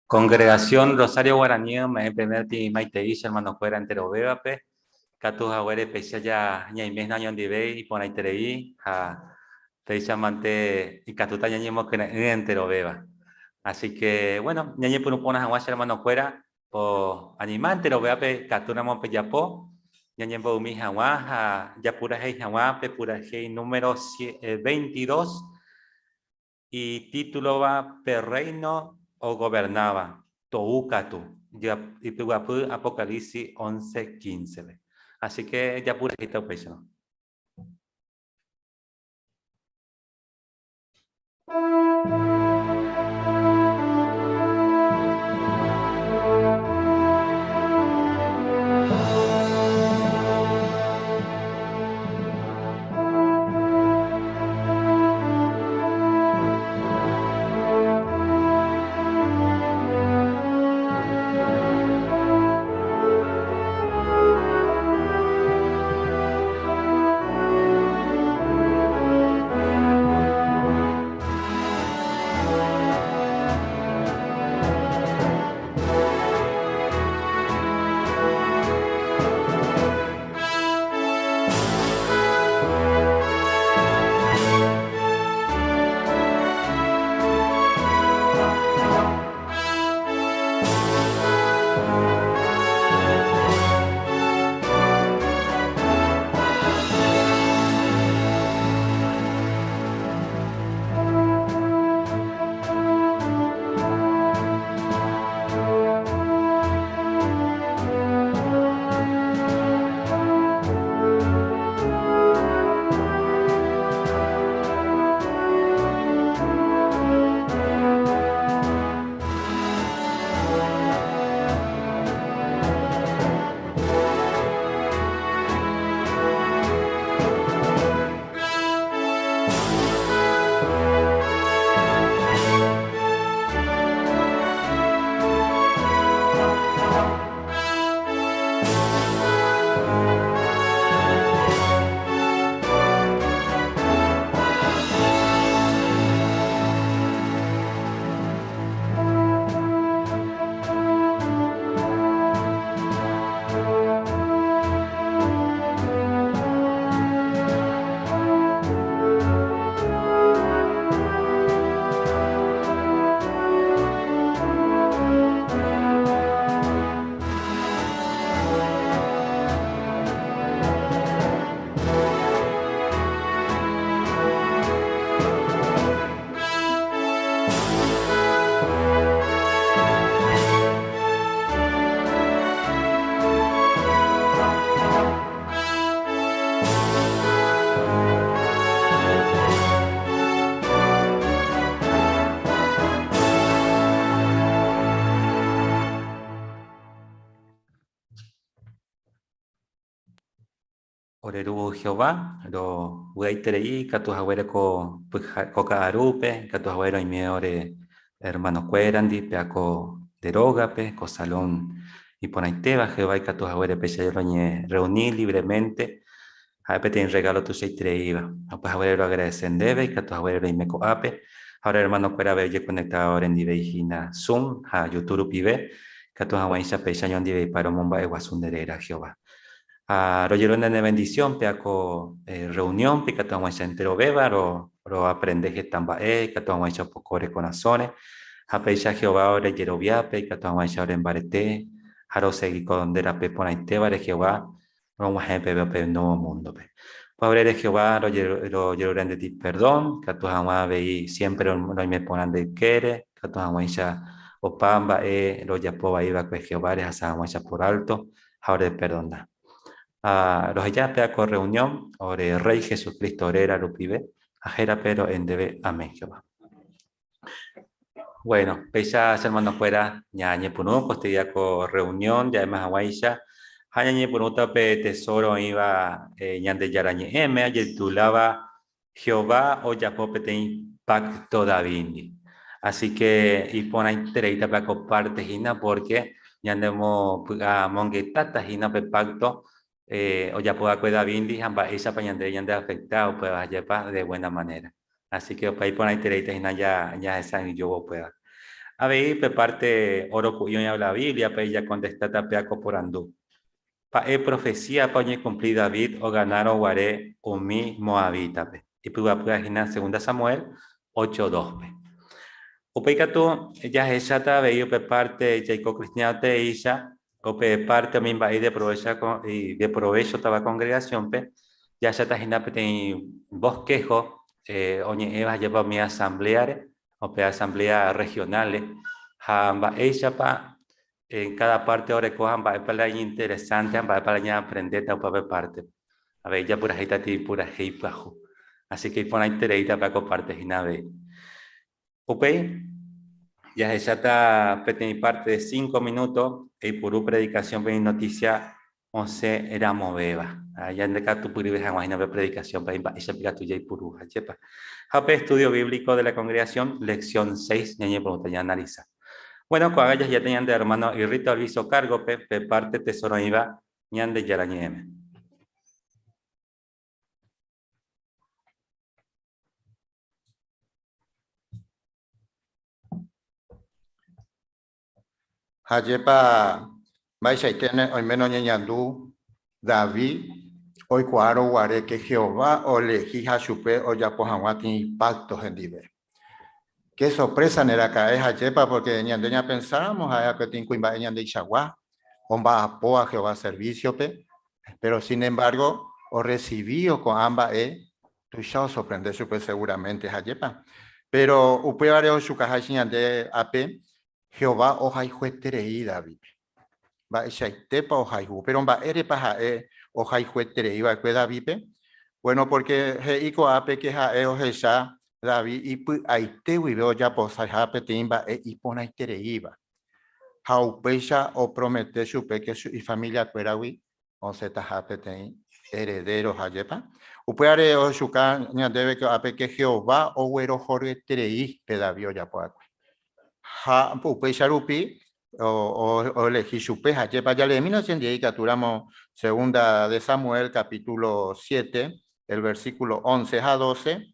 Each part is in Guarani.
Congregación Rosario Guaraní ome'ẽ primer tĩmaitei che hermano-kuéra enterovévape, katu haguére péicha ja ñaime nañondivéi iporãiterei ha péicha mante ikatúta ñañemokyre'ỹ enterovéva. Así que, bueno, ñañepyrũ porã hag̃ua che hermano-kuéra, Po anima enterovévape ikatúramo pejapo, ñañemboymi hag̃ua ha japurahéi hag̃ua pe purahéi número 22 itítulova Pe Rréino ogovernáva, tou katu, ipyguapy Apocalipsis 11, 15-pe. Así que japurahéita upéicharõ. Ore Ru Jehová, rovy'aiterei ikatu haguére ko ko ka'arúpe, ikatu haguére oime ore hermanokuérandi, péa ko nde rógape, ko salón iporãitéva Jehová ikatu haguére péicha roñereuni libremente, ha'e peteĩ regalo tuichaitereíva. Ha upe haguére roagradese ndéve ikatu haguére roime ko'ápe, ha ore hermanokuéra avei ojekonectáva orendive hína Zoom ha YouTube rupive, ikatu hag̃uáicha péicha ñondiveipa romomba'eguasu nde réra Jehová. Ha rojerure ne bendición péa ko reunión-pe ikatu hag̃uáicha enterovéva roaprende heta mba'e, ikatu hag̃uáicha opoko ore korasõre, ha péicha Jehová ore jeroviápe ikatu hag̃uáicha ore mbarete ha rosegi ko nde rape porãitévare Jehová rog̃uahẽ peve upe nuevo mundo-pe. Upévare Jehová rojerure ndéti perdón, ikatu hag̃ua avei siempre roime porã nde ykére, ikatu hag̃uáicha opa mba'e rojapo vai va'ekue Jehová rehasa hag̃uáicha por alto, ha oreperdona. Ha roheja péa ko reunión ore Rey Jesucristo réra rupive ha hérape ro'e ndéve. Amén, Jehová. Bueno, péicha che hermanokuéra ñañepyrũ ko este día ko reunión ja'éma hag̃uáicha ha ñañepyrũta pe tesoro oĩva Ñandejára Ñe'ẽme ajetituláva. Jehová ojapo peteĩ pacto Davídndi. Así que iporãitereítapa ko parte hína porque ñanemopy'amongetáta hína pe pacto ojapo va'ekue Davídndi ha mba'éichapa ñande ñandeafecta upéva ajépa de buena manera. Así que opa iporãitereíta hína jahesa'ỹijóvo upéva. Avei pe parte oro ku'i oĩva la Bíbliape jakontestáta péa ko porandu. Mba'e profesíapa oñekumpli David oganárõ guare umi moabítape? Ipyguapýva hína Segunda Samuel ocho dóspe. Upéi katu jahecháta avei upe párte jaiko kristiáno teéicha, upe párte umi mba'e ideprovéchotava kongregasiónpe, jahecháta hína peteĩ voského oñe'ẽva ajépa umi asambléare, upe asambléa rrehionálre, ha mba'éichapa En káda párte oreko ha mba'épa la iñinteresánte ha mba'épa la ñaaprendéta upe pártepe. Avei japurahéita tei purahéi pyahu. Así ke iporãitereítapa ko párte hína avei. Upéi jahecháta peteĩ párte de cinco minúto eipuru predikasiónpe umi notísia osẽ ramovéva. Ñande katupyryve hag̃ua hína pe predikasiónpe mba'éichapa ikatu jaipuru. Ajépa. Ha pe Estudio Bíblico de la Congregación, lección 6, ñañepyrũta ñaanalisa. Bueno, ko'ág̃a jahejáta ñande hermano Irrito Alviso kárgope pe párte tesoro oĩva Ñandejára Ñe'ẽme. Hajépa mba'eichaite oiméne oñeñandu David oikuaárõ guare ke Jehová oelehiha chupe ojapo hag̃ua peteĩ pákto hendive. Ke sorprésa ne raka'e hajépa pórke ñande ñapensáramo ha'e peteĩ kuimba'e ñandeichagua omba'apóva Jehová servísiope, péro sin embárgo orresivío ko'ã mba'e tuicha osorprende chupe seguramente hajépa. Péro upévare ochukaháicha ñande ápe Jehová ohayhueterei Davídpe. Mba'eichaitépa ohayhu? Péro mba'érepa ha'e ohayhueterei va'ekue Davídpe? Buéno, pórke he'i ko'ápe ke ha'e ohecha David ipy'aite guive ojaposeha peteĩ mba'e iporãitereíva. Ha upéicha opromete chupe ke ifamiliakuéragui osẽtaha peteĩ eredéro ha ajépa. Upévare ohechuka ñandéve ko'ápe ke Jehová oguerohoryeterei pe David ojapo va'ekue. Ha upéicha rupi oelehi chupe ha ajépa. Jaleemína chendive ikatúramo Segunda de Samuel capítulo 7, el versículo 11 ha 12.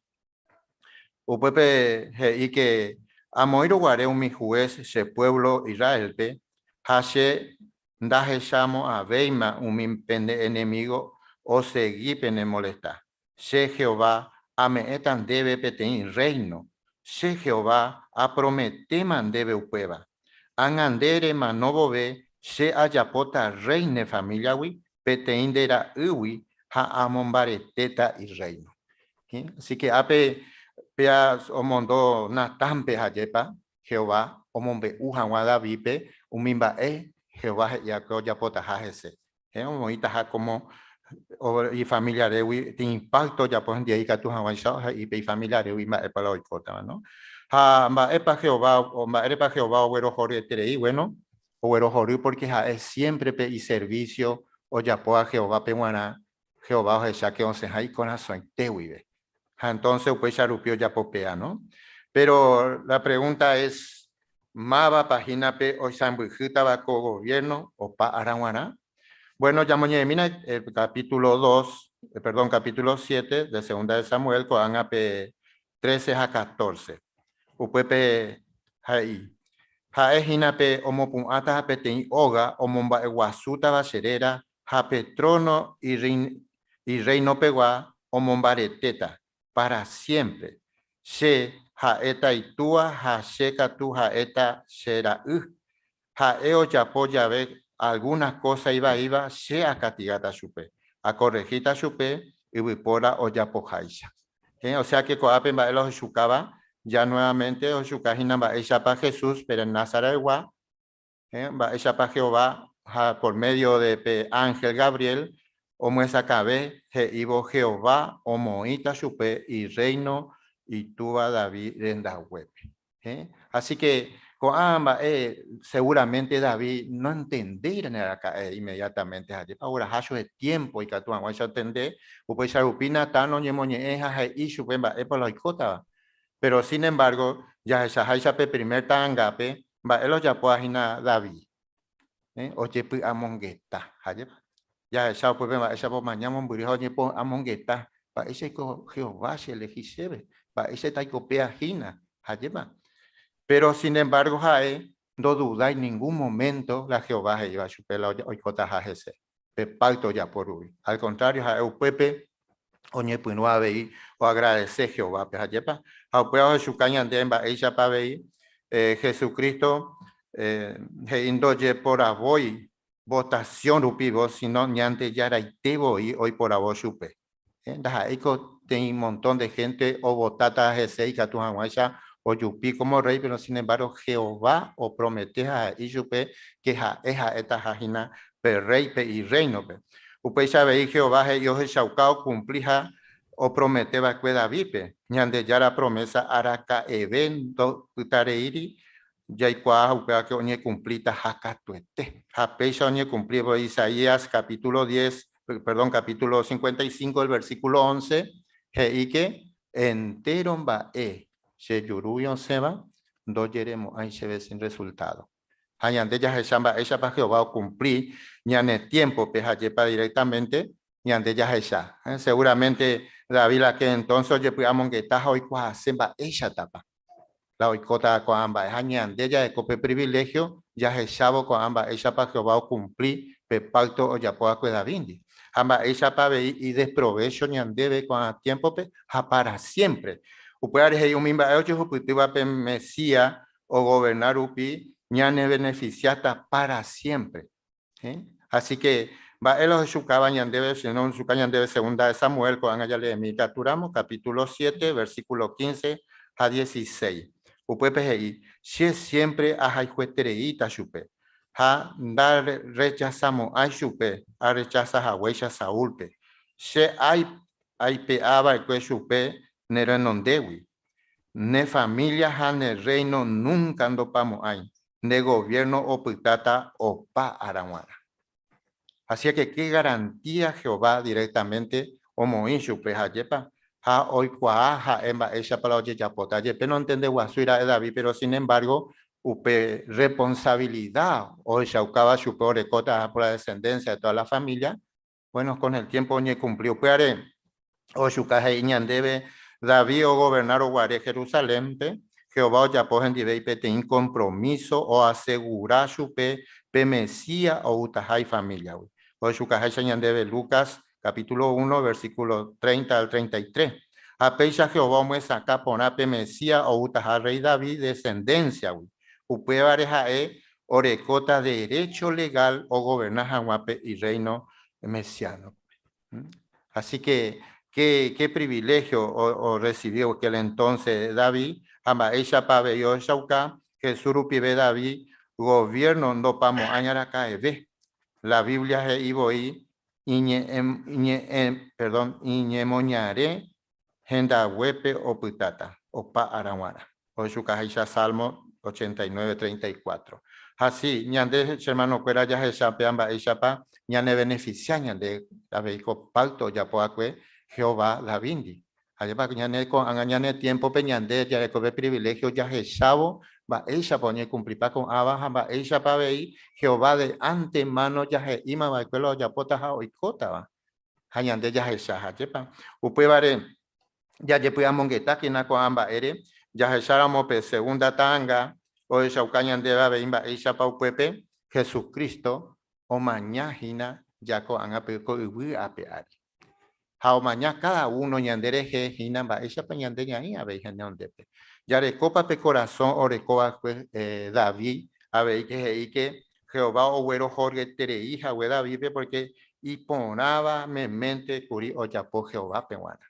Upépe he'i ke amoĩrõ guare umi hués che puévlo Israélpe ha che Ndahechamo'ãvéima umi pende enemígo osegi penemolesta. Che, Jehová, ame'ẽta ndéve peteĩ rréino. Che, Jehová, aprometéma ndéve upéva. Ág̃a nde remano vove, che ajapóta rréi ne famíliagui, peteĩ nde ra'ýgui ha amombaretéta irréino. Así ke ápe péa omondo Natánpe hajépa, Jehová omombe'u hag̃ua Davídpe umi mba'e Jehová he'i va'ekue ojapotaha hese. Omoĩtaha kómo ifamiliarégui peteĩ impákto ojapo hendive ikatu hag̃uáicha he'i pe ifamiliarégui mba'épa la oikótava, no? Ha mba'épa Jehová, mba'érepa Jehová oguerohoryeterei? Guéno, oguerohory pórke ha'e siémpre pe iservísio ojapóva Jehovápe g̃uarã, Jehová ohecha ke osẽha ikorasõite guive. Ha entonce upéicha rupi ojapo péa, no? Pero la pregunta es, mávapa hína pe oisãmbyhýtava ko gobierno opa ára g̃uarã? Bueno, jamoñe'ẽmína el capítulo 2, perdón, capítulo 7 de Segunda de Samuel, ko'ág̃a pe 13 ha 14. Upépe he'i, Ha'e hína pe omopu'ãtaha peteĩ óga omomba'eguasútava che réra ha pe tróno irreinopegua omombaretéta pára siémpre. Che ha'éta itúa ha che katu ha'éta che ra'y. Ha'e ojapo jave algúna kósa ivaíva che akatigáta chupe, akorrehíta chupe yvypóra ojapoháicha. Osea ke ko'ápe mba'e la ohechukáva, ja nuevamente ohechuka hína mba'éichapa Jesús pe Nazaretgua Mba'éichapa Jehová ha por médio de pe ánhel Gabriel omyesakãve he'ívo Jehová omoĩta chupe irréino itúva David rendaguépe. Así ke Ko'ã mba'e seguramente David noentendéirane araka'e inmediatamente ha'épa ogueraha chupe tiempo ikatu hag̃uáicha ontende, upéicha rupi Natán oñemoñe'ẽ ha he'i chupe mba'épa la oikótava. Pero sin embargo, jahechaháicha pe primer ta'angápe, mba'e la ojapóva hína David? Ojepy'amongeta. Ha'épa? Jahecha upépe mba'éichapa omaña mombyry ha oñepo'amongeta, mba'éichaiko Jehová cheelehi chéve, mba'éicha taikopéa hína. Ha'épa? Pero sin embargo ha'e ndodudái ningún momento la Jehová he'íva chupe la oikotaha hese, pe pacto ojapo rupi. Al contrario, ha'e upépe oñepyrũ avei oagradece Jehovápe. Ha'épa? Ha upéva ohechuka ñande mba'éichapa avei Jesucristo he'i ndojeporavói votación rupivo, sino Ñandejaraite voi oiporavo chupe. Ndaha'éiko teĩ montón de gente ovotáta hese ikatu hag̃uáicha ojupi como rey, pero sin embargo Jehová opromete ha he'i chupe que ha'e ha'etaha hína pe rey pe irréinope. Upéicha avei Jehová he'i ohechauka okumpli ha opromete va'ekue Davídpe, Ñandejára promesa araka'eve ndopytareíri jaikuaa upéva que oñekumplitaha katuete. Ha péicha oñekumpli voi Isaías capítulo 10, perdón, capítulo 55, el versículo 11, he'i que entéro mba'e che jurúgui osẽva ndojeremo'ãi chéve sin resultado. Ha ñande jahecha mba'éichapa Jehová okumpli ñane tiémpope ha jepa directamente ñande jahecha. Seguramente David la que entonces ojepy'amongeta ha oikuaase mba'éichatapa la oikóta ko'ã mba'e. Ha ñande ja'eko pe privilegio jahechávo ko'ã mba'éichapa Jehová okumpli pe pacto ojapo va'ekue Davídndi. Ha mba'éichapa avei idesprovecho ñandéve ko'ã tiémpope ha para siempre. Upévare he'i umi mba'e ojehupytýva pe Mesías ogoverna rupi ñanevenefisiáta para siempre. Así que mba'e la ohechukáva ñandéve, sino ohechuka ñandéve segunda de Samuel, ko'ág̃a jaleemi ikatúramo, capítulo 7, versículo 15 ha 16. Upépe he'i, Che siempre ahayhuetereíta chupe, ha ndarechasamo'ãi chupe arrechasa haguéicha Saúlpe. Che aipe'a va'ekue chupe ne renondégui. Ne familia ha ne rréino núnka ndopamo'ãi, nde goviérno opytáta opa ára g̃uarã. Así que qué garantía Jehová directamente omoĩ chupe ha'épa ha oikuaa ha'e mba'éichapa la ojejapóta. Jepe nontendeguasúi ra'e David, pero sin embargo upe responsabilidad ohechaukáva chupe orekóta por la descendencia de toda la familia, bueno, con el tiempo oñekumpli. Upévare ohechuka he'i ñandéve David ogovernárõ guare Jerusalénpe, Jehová ojapo hendive peteĩ compromiso oasegura chupe pe Mesías outaha ifamíliagui. Ohechukaháicha ñandéve Lucas capítulo 1, versículo 30 al 33. Ha péicha Jehová omyesakã porã pe Mesías outaha rey David descendenciagui. Upévare ha'e orekóta derecho legal ogoverna hag̃ua pe irréino mesiánope. Así que qué privilegio orecibió aquel entonces David, ha mba'éichapa avei ohechauka Jesús rupive David gobierno ndopamo'ãi araka'eve. La Biblia he'i voi iñe'ẽ, perdón, iñemoñare hendaguépe opytáta opa ára g̃uarã. Ohechukaháicha Salmo 89, 34. Ha si, ñande che hermanokuéra jahecha péva mba'éichapa ñanebeneficia ñande avei ko pacto ojapo va'ekue Jehová Davídndi. Ajépa ñane ko'ág̃a ñane tiémpope ñande jareko pe privilegio jahechávo mba'éichapa oñekumplipa ko'ãva ha mba'éichapa avei Jehová de antemano jahe'íma va'ekue la ojapóta ha oikótava. Ha ñande jahecha, ajépa. Upévare jajepy'amongetákena ko'ã mba'ére, jahecháramo pe segunda ta'anga ohechauka ñandéve avei mba'éichapa upépe Jesucristo omaña hína ja ko'ág̃a pe ko yvy ape ári. Ha omaña cada uno ñande rehe hína mba'éichapa ñande ñaĩ avei henondépe. Jarekópa pe korasõ oreko va'ekue David avei ke he'i ke Jehová oguerohoryeterei hague Davídpe porque iporãva meménte kuri ojapo Jehovápe g̃uarã.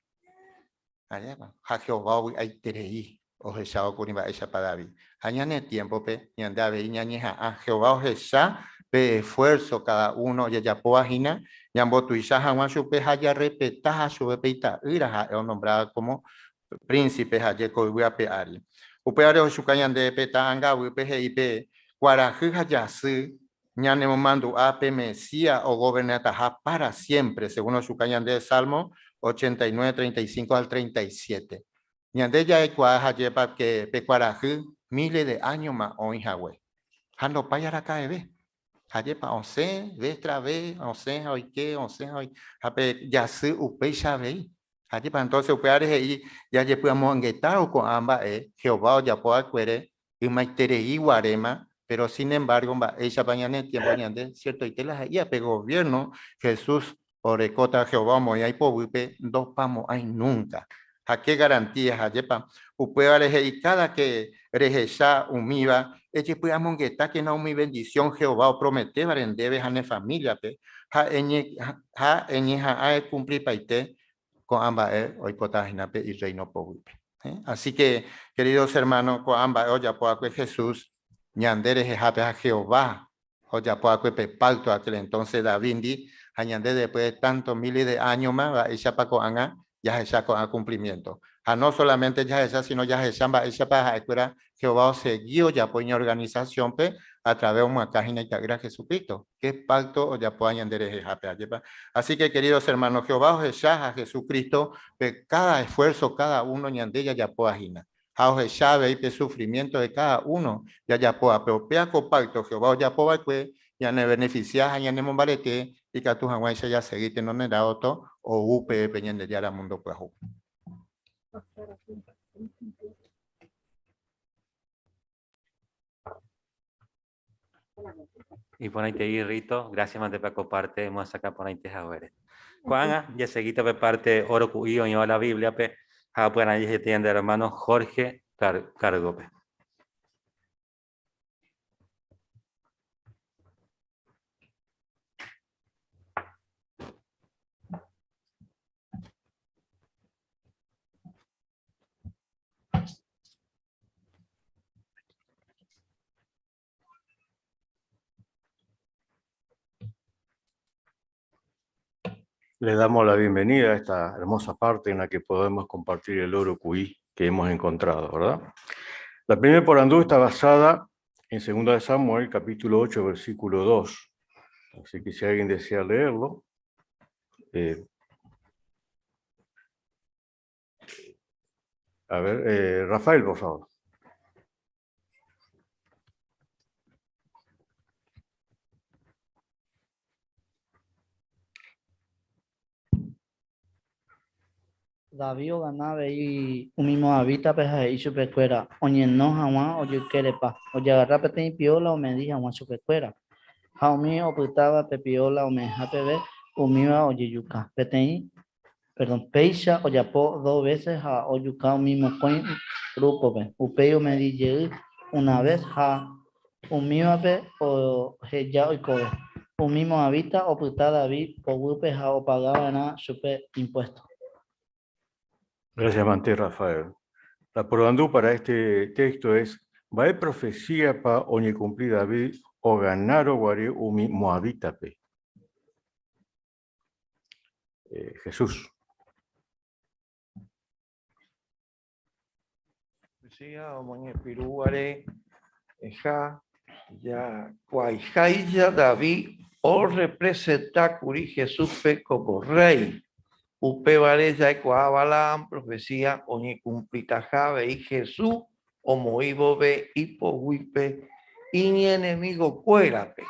Ajépa? Ha Jehová ovy'aiterei ohechávo kuri mba'éichapa David. Ha ñane tiémpope ñande avei ñañeha'ã. Jehová ohecha pe esfuerzo cada uno ojejapóva hína ñambotuicha hag̃ua chupe ha jarrespeta chupe pe ita'ýra ha'e onombraba como príncipe ha jeko yvy ape ári. Upévare ohechuka ñande pe ta'angavýpe he'i pe kuarahy ha jasy ñanemomandu'a pe Mesías ogovernataha pára siémpre, según ohechuka ñande Salmo 89, 35 al 37. Ñande jaikuaa hajépa ke pe kuarahy miles de áñoma oĩ hague, ha ndopái araka'eve. Hajépa osẽ vez tras vez, osẽ ha oike, osẽ ha oike, ha pe jasy upéicha avei. Hajépa entonces upévare he'i jajepy'amongetárõ ko'ã mba'e Jehová ojapo va'ekuére ymaiterei guaréma, pero sin embargo mba'éichapa ñane tiempo ñande ciertoite la he'íva pe gobierno Jesús orekóta Jehová omoĩva ipoguýpe ndopamo'ãi nunca. Ha ke garantía hajépa upévare he'i cada que rehecha umíva ejepy'amongetákena umi bendición Jehová oprometévare ndéve ha ne familia-pe ha ha eñeha'ã ekumplipaite ko'ã mba'e oipota hína pe Irréino poguýpe. Así que, queridos hermanos, ko'ã mba'e ojapo va'ekue Jesús ñande rehehápe ha Jehová ojapo va'ekue pe pacto aquel entonces David-ndi ha ñande después de tanto miles de años-ma mba'éichapa ko'ág̃a jahecha ko'ã cumplimiento. Ha no solamente jahecha, sino jahecha mba'éichapa ha'ekuéra Jehová osegi ojapo iñorganización-pe a través omyakã hína Ita'ýra Jesucristo. Qué pacto ojapóva ñande rehehápe, ajépa? Así que, queridos hermanos, Jehová ohecha ha Jesucristo pe cada esfuerzo cada uno ñande jajapóva hína. Ha ohecha avei pe sufrimiento de cada uno jajapóva. Pe upéva ko pacto Jehová ojapo va'ekue ñanebeneficia ha ñanemombarete ikatu hag̃uáicha jasegi tenonderã oto ou peve pe Ñandejára mundo pyahu. Iporãitei Rito, gracias mante pe comparte emyasakã porãite haguére. Ko'ág̃a jasegíta pe parte oro ku'i oĩva la Biblia-pe ha py'arã jehete ñande hermano Jorge cargo-pe. Le damos la bienvenida a esta hermosa parte en la que podemos compartir el oro cuí que hemos encontrado, ¿verdad? La primera porandú está basada en 2 de Samuel, capítulo 8, versículo 2. Así que si alguien desea leerlo. Eh, a ver, eh, Rafael, por favor. David ogana avei umi moabítape ha he'i chupekuéra oñeno hag̃ua ojoykerepa, ojagarra peteĩ pióla omedi hag̃ua chupekuéra. Ha umi opytáva pe pióla ome'ẽha peve, umíva ojejuka. Peteĩ, perdón, péicha ojapo dos vése ha ojuka umi mokõi grúpope. Upéi omedi jey una ves ha umívape oheja oikove. Umi moabita opyta David poguýpe ha opaga va'erã chupe impuésto. Gracias, Mante Rafael. La porandu para este texto es, Mba'e profecíapa oñekumpli David oganárõ guare umi moabítape? Eh, Jesús. Profecía omoñepyrũguare eha jakuaiháicha David orrepresenta kuri Jesúspe kómo rréi. Upévare jaikuaa Balaam profesía oñekumplitaha avei Jesús omoĩ vove ipoguýpe iñenemigokuérape.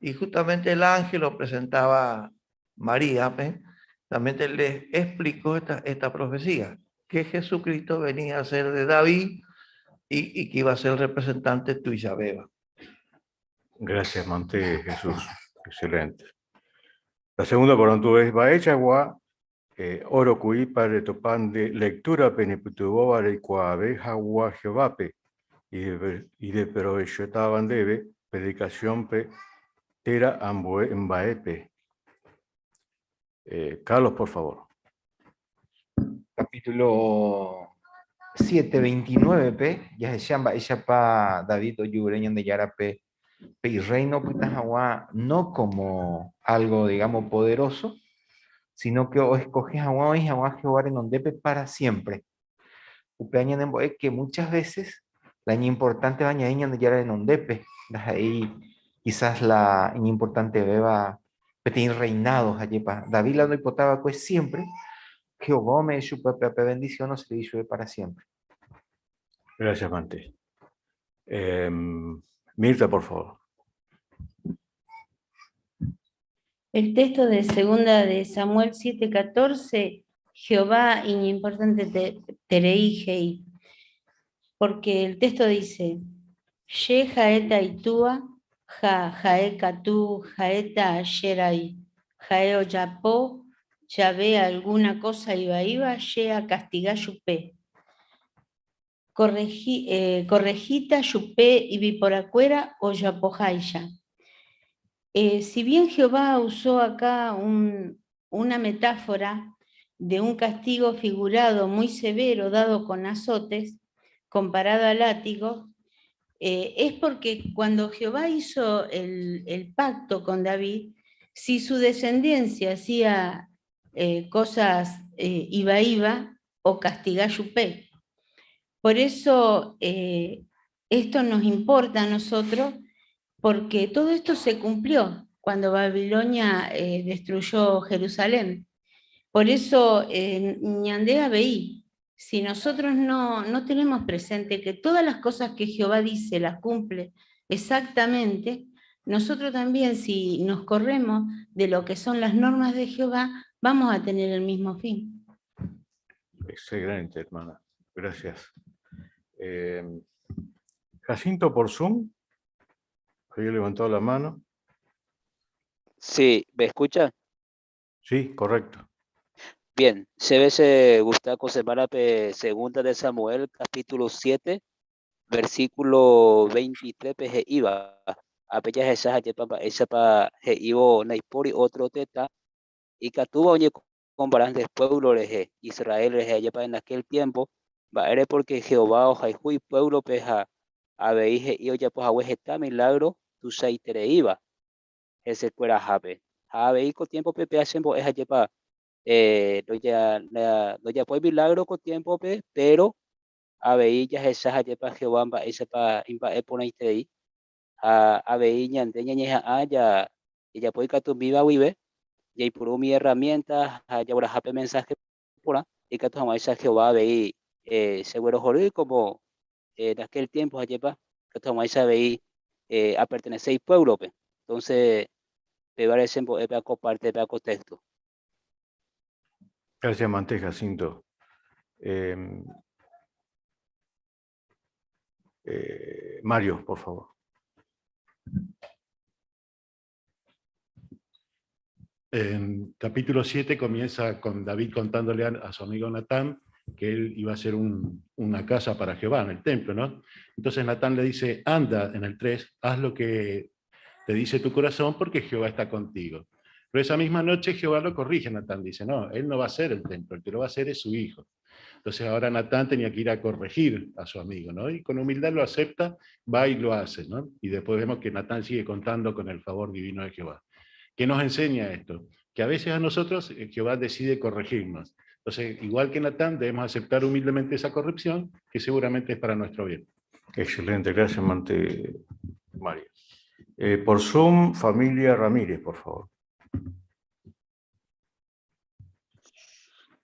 Y justamente el ángel opresentaba Maríape, también les explicó esta, esta profecía, que Jesucristo venía a ser de David y, y que iba a ser el representante Tuichabeba. Gracias, Mante Jesús. Excelente. La segunda porandu es, Mba'eichagua eh, oro ku'ípa retopánde lectura-pe nepytyvõva reikuaave hag̃ua Jehovápe ideprovechotáva ndéve predicación-pe térã ambue mba'épe. Eh, Carlos, por favor. Capítulo 7, 29-pe jahecha mba'éichapa David ojuvure Ñandejárape pe irréino opyta hag̃ua no como algo, digamos, poderoso, sino que oescoge hag̃ua oĩ hag̃ua Jehová renondépe para siempre. Upéva ñanembo'e que muchas veces La iñimportánteva ñaĩ Ñandejára renondépe, ndaha'éi quizás la iñimportantevéva peteĩ reinado ha'épa. David la ndoipota va'ekue siempre, Jehová ome'ẽ chupe pe bendición oservi chupe para siempre. Gracias, Mante. Mirta, por favor. El texto de segunda de Samuel 7:14, Jehová iñimportante terei he'i, porque el texto dice, Che ha'éta itúa, ha ha'e katu ha'éta che ra'y, ha'e ojapo jave alguna cosa ivaíva che akastiga chupe. Corregíta chupe yvyporakuéra ojapoháicha. Si bien Jehová usó acá una metáfora de un castigo figurado muy severo dado con azotes, comparado al látigo, es porque cuando Jehová hizo el pacto con David, si su descendencia hacía cosas ivaíva o castiga chupe. Por eso esto nos importa a nosotros, porque todo esto se cumplió cuando Babilonia destruyó Jerusalén. Por eso ñande avei, si nosotros no tenemos presente que todas las cosas que Jehová dice las cumple exactamente, nosotros también, si nos corremos de lo que son las normas de Jehová, vamos a tener el mismo fin. Excelente, hermana. Gracias. Jacinto, por Zoom. Había levantado la mano. Sí, ¿me escucha? Sí, correcto. Bien, se ve se Gustavo Semarape, segunda de Samuel, capítulo 7, versículo 23, peje iba. Apeya esa hayepa pa, esa pa, je ibo naipori otro teta, y catuba oye comparando el pueblo reje, Israel reje, ayepa en aquel tiempo, va ere porque Jehová ojaihui pueblo peja, abeije y oye pues ahuejeta milagro, tu saitere iba, ese cuera jape. Abeí con tiempo pepe hacen bo, es ayepa, lo ya, la, lo ya pues milagro con tiempo pe, pero abeí ya esa ayepa Jehová ba, esa pa, imba e por ahí te di. A, abeí ñande ñañeja a, ya, y ya pues catu viva vive, ya y por mi herramienta, a, ya por jape mensaje por ahí, y catu jamás esa Jehová abeí, seguro jorí como en aquel tiempo ayepa, catu jamás esa abeí a pertenecer al pueblo pe. Entonces, me parece en bo, comparte, pe, contexto. Gracias, Mante Jacinto. Mario, por favor. En capítulo 7 comienza con David contándole a su amigo Natán que él iba a hacer una casa para Jehová en el templo, ¿no? Entonces Natán le dice, anda, en el 3, haz lo que te dice tu corazón porque Jehová está contigo. Pero esa misma noche Jehová lo corrige, Natán dice, no, él no va a hacer el templo, el que lo va a hacer es su hijo. Entonces ahora Natán tenía que ir a corregir a su amigo, ¿no? Y con humildad lo acepta, va y lo hace, ¿no? Y después vemos que Natán sigue contando con el favor divino de Jehová. ¿Qué nos enseña esto? Que a veces a nosotros Jehová decide corregirnos. Entonces, igual que Natán, debemos aceptar humildemente esa corrección, que seguramente es para nuestro bien. Excelente, gracias, Mante Mario. Por Zoom, familia Ramírez, por favor.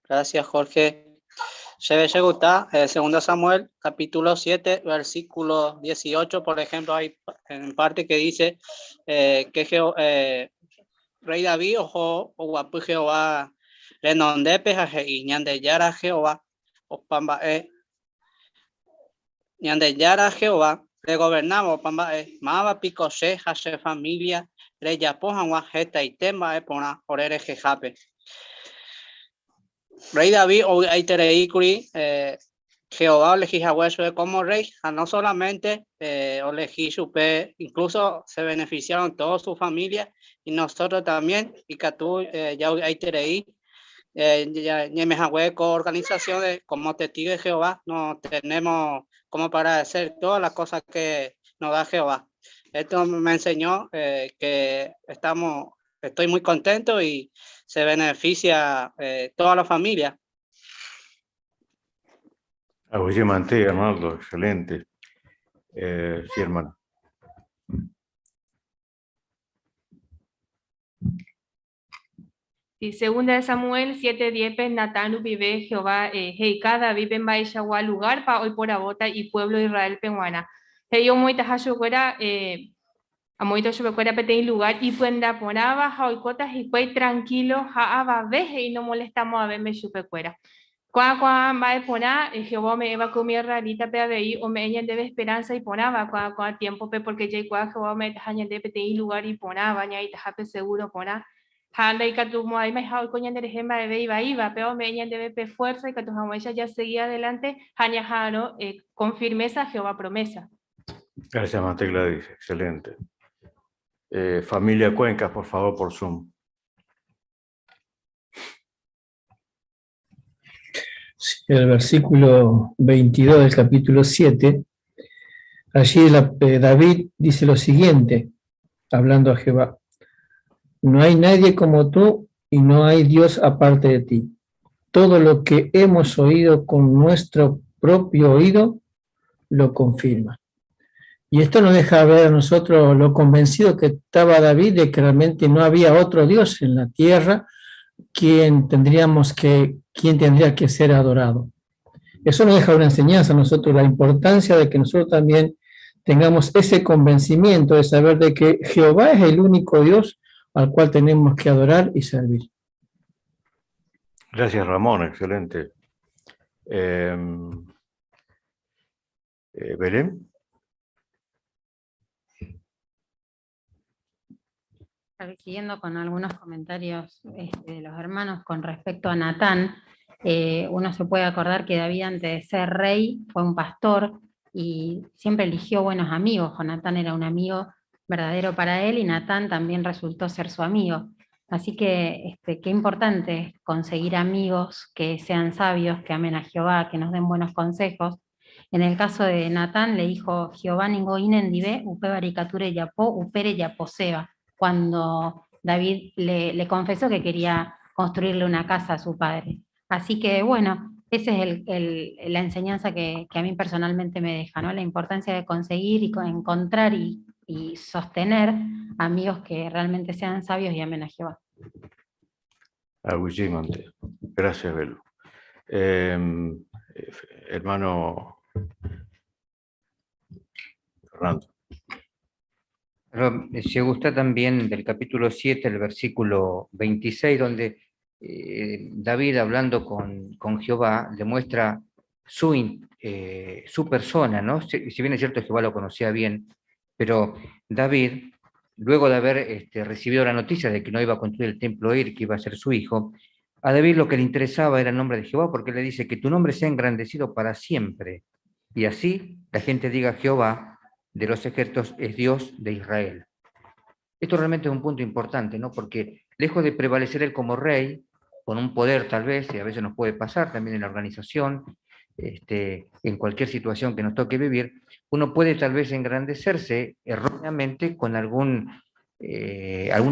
Gracias, Jorge. Se ve, se gusta, segundo Samuel, capítulo 7, versículo 18, por ejemplo, hay en parte que dice que Rey David, ojo, o guapu Jehová, renondepe, jaje, y ñandeyara Jehová, opambae, ñandeyara Jehová, le gobernaba opambae, mava picoche, jaje familia, reyapo, jangua, jeta y temba, epona, orere, jejape. Rey David, o aitereicuri Jehová elegí a Hueso como rey, a no solamente elegí supe, incluso se beneficiaron toda su familia y nosotros también, y Catú ya aitereí ya, ñemejahue con organizaciones como Testigo de Jehová, no tenemos como para hacer todas las cosas que nos da Jehová. Esto me enseñó que estoy muy contento y se beneficia toda la familia. Oye, Mante, Arnaldo, excelente. Sí, hermana. Sí, segunda de Samuel 7:10-pe, Natán rupive Jehová he'ika Davídpe mba'eichagua lugárpa oiporavóta ipuévlo Israélpe g̃uarã. He'i omoĩtaha chupekuéra amoĩta chupekuéra peteĩ lugár ipyenda porãva ha oikóta hikuái trankílo ha avave he'i nomolestamo'ãvéme chupekuéra. Ko'ã ko'ã mba'e porã Jehová ome'ẽva'ekue umi israelítape avei ome'ẽ ñandéve esperánsa iporãva ko'ã ko'ã tiémpope pórke jaikuaa Jehová ome'ẽtaha ñandéve peteĩ lugár iporãva ñaĩtahápe segúro porã ha ndaikatumo'ãimaiha oiko ñanderehe mba'eve ivaíva, péva ome'ẽ ñandéve pe fuérsa ikatu hag̃uáicha jasegi adelánte ha ñaha'arõ con firmésa Jehová promésa. Gracias, Mate Gladys. Excelente. Familia Cuenca, por favor, por Zoom. El versículo 22 del capítulo 7, allí David dice lo siguiente, hablando a Jehová: No hay nadie como tú y no hay Dios aparte de ti. Todo lo que hemos oído con nuestro propio oído lo confirma. Y esto nos deja ver a nosotros lo convencido que estaba David de que realmente no había otro Dios en la tierra quien tendría que ser adorado. Eso nos deja una enseñanza a nosotros, la importancia de que nosotros también tengamos ese convencimiento de saber de que Jehová es el único Dios al cual tenemos que adorar y servir. Gracias, Ramón, excelente. Belén. Siguiendo con algunos comentarios de los hermanos con respecto a Natán, uno se puede acordar que David antes de ser rey fue un pastor y siempre eligió buenos amigos. Jonatán era un amigo verdadero para él y Natán también resultó ser su amigo. Así que qué importante es conseguir amigos que sean sabios, que amen a Jehová, que nos den buenos consejos. En el caso de Natán le dijo, Jehová ningo inen dive, upe baricature yapó, upere yaposeba, cuando David le confesó que quería construirle una casa a su padre. Así que esa es la enseñanza que a mí personalmente me deja, ¿no? La importancia de conseguir y encontrar y sostener amigos que realmente sean sabios y amen a Jehová. Aguyimante. Gracias, Belu. Hermano Fernando. Pero se gusta también del capítulo 7, el versículo 26, donde David, hablando con Jehová, le muestra su persona, ¿no? Si bien es cierto, Jehová lo conocía bien, pero David, luego de haber recibido la noticia de que no iba a construir el templo él, que iba a ser su hijo, a David lo que le interesaba era el nombre de Jehová, porque le dice que tu nombre sea engrandecido para siempre, y así la gente diga Jehová de los ejércitos es Dios de Israel. Esto realmente es un punto importante, ¿no? Porque lejos de prevalecer él como rey, con un poder tal vez, y a veces nos puede pasar también en la organización, en cualquier situación que nos toque vivir, uno puede tal vez engrandecerse erróneamente con alguna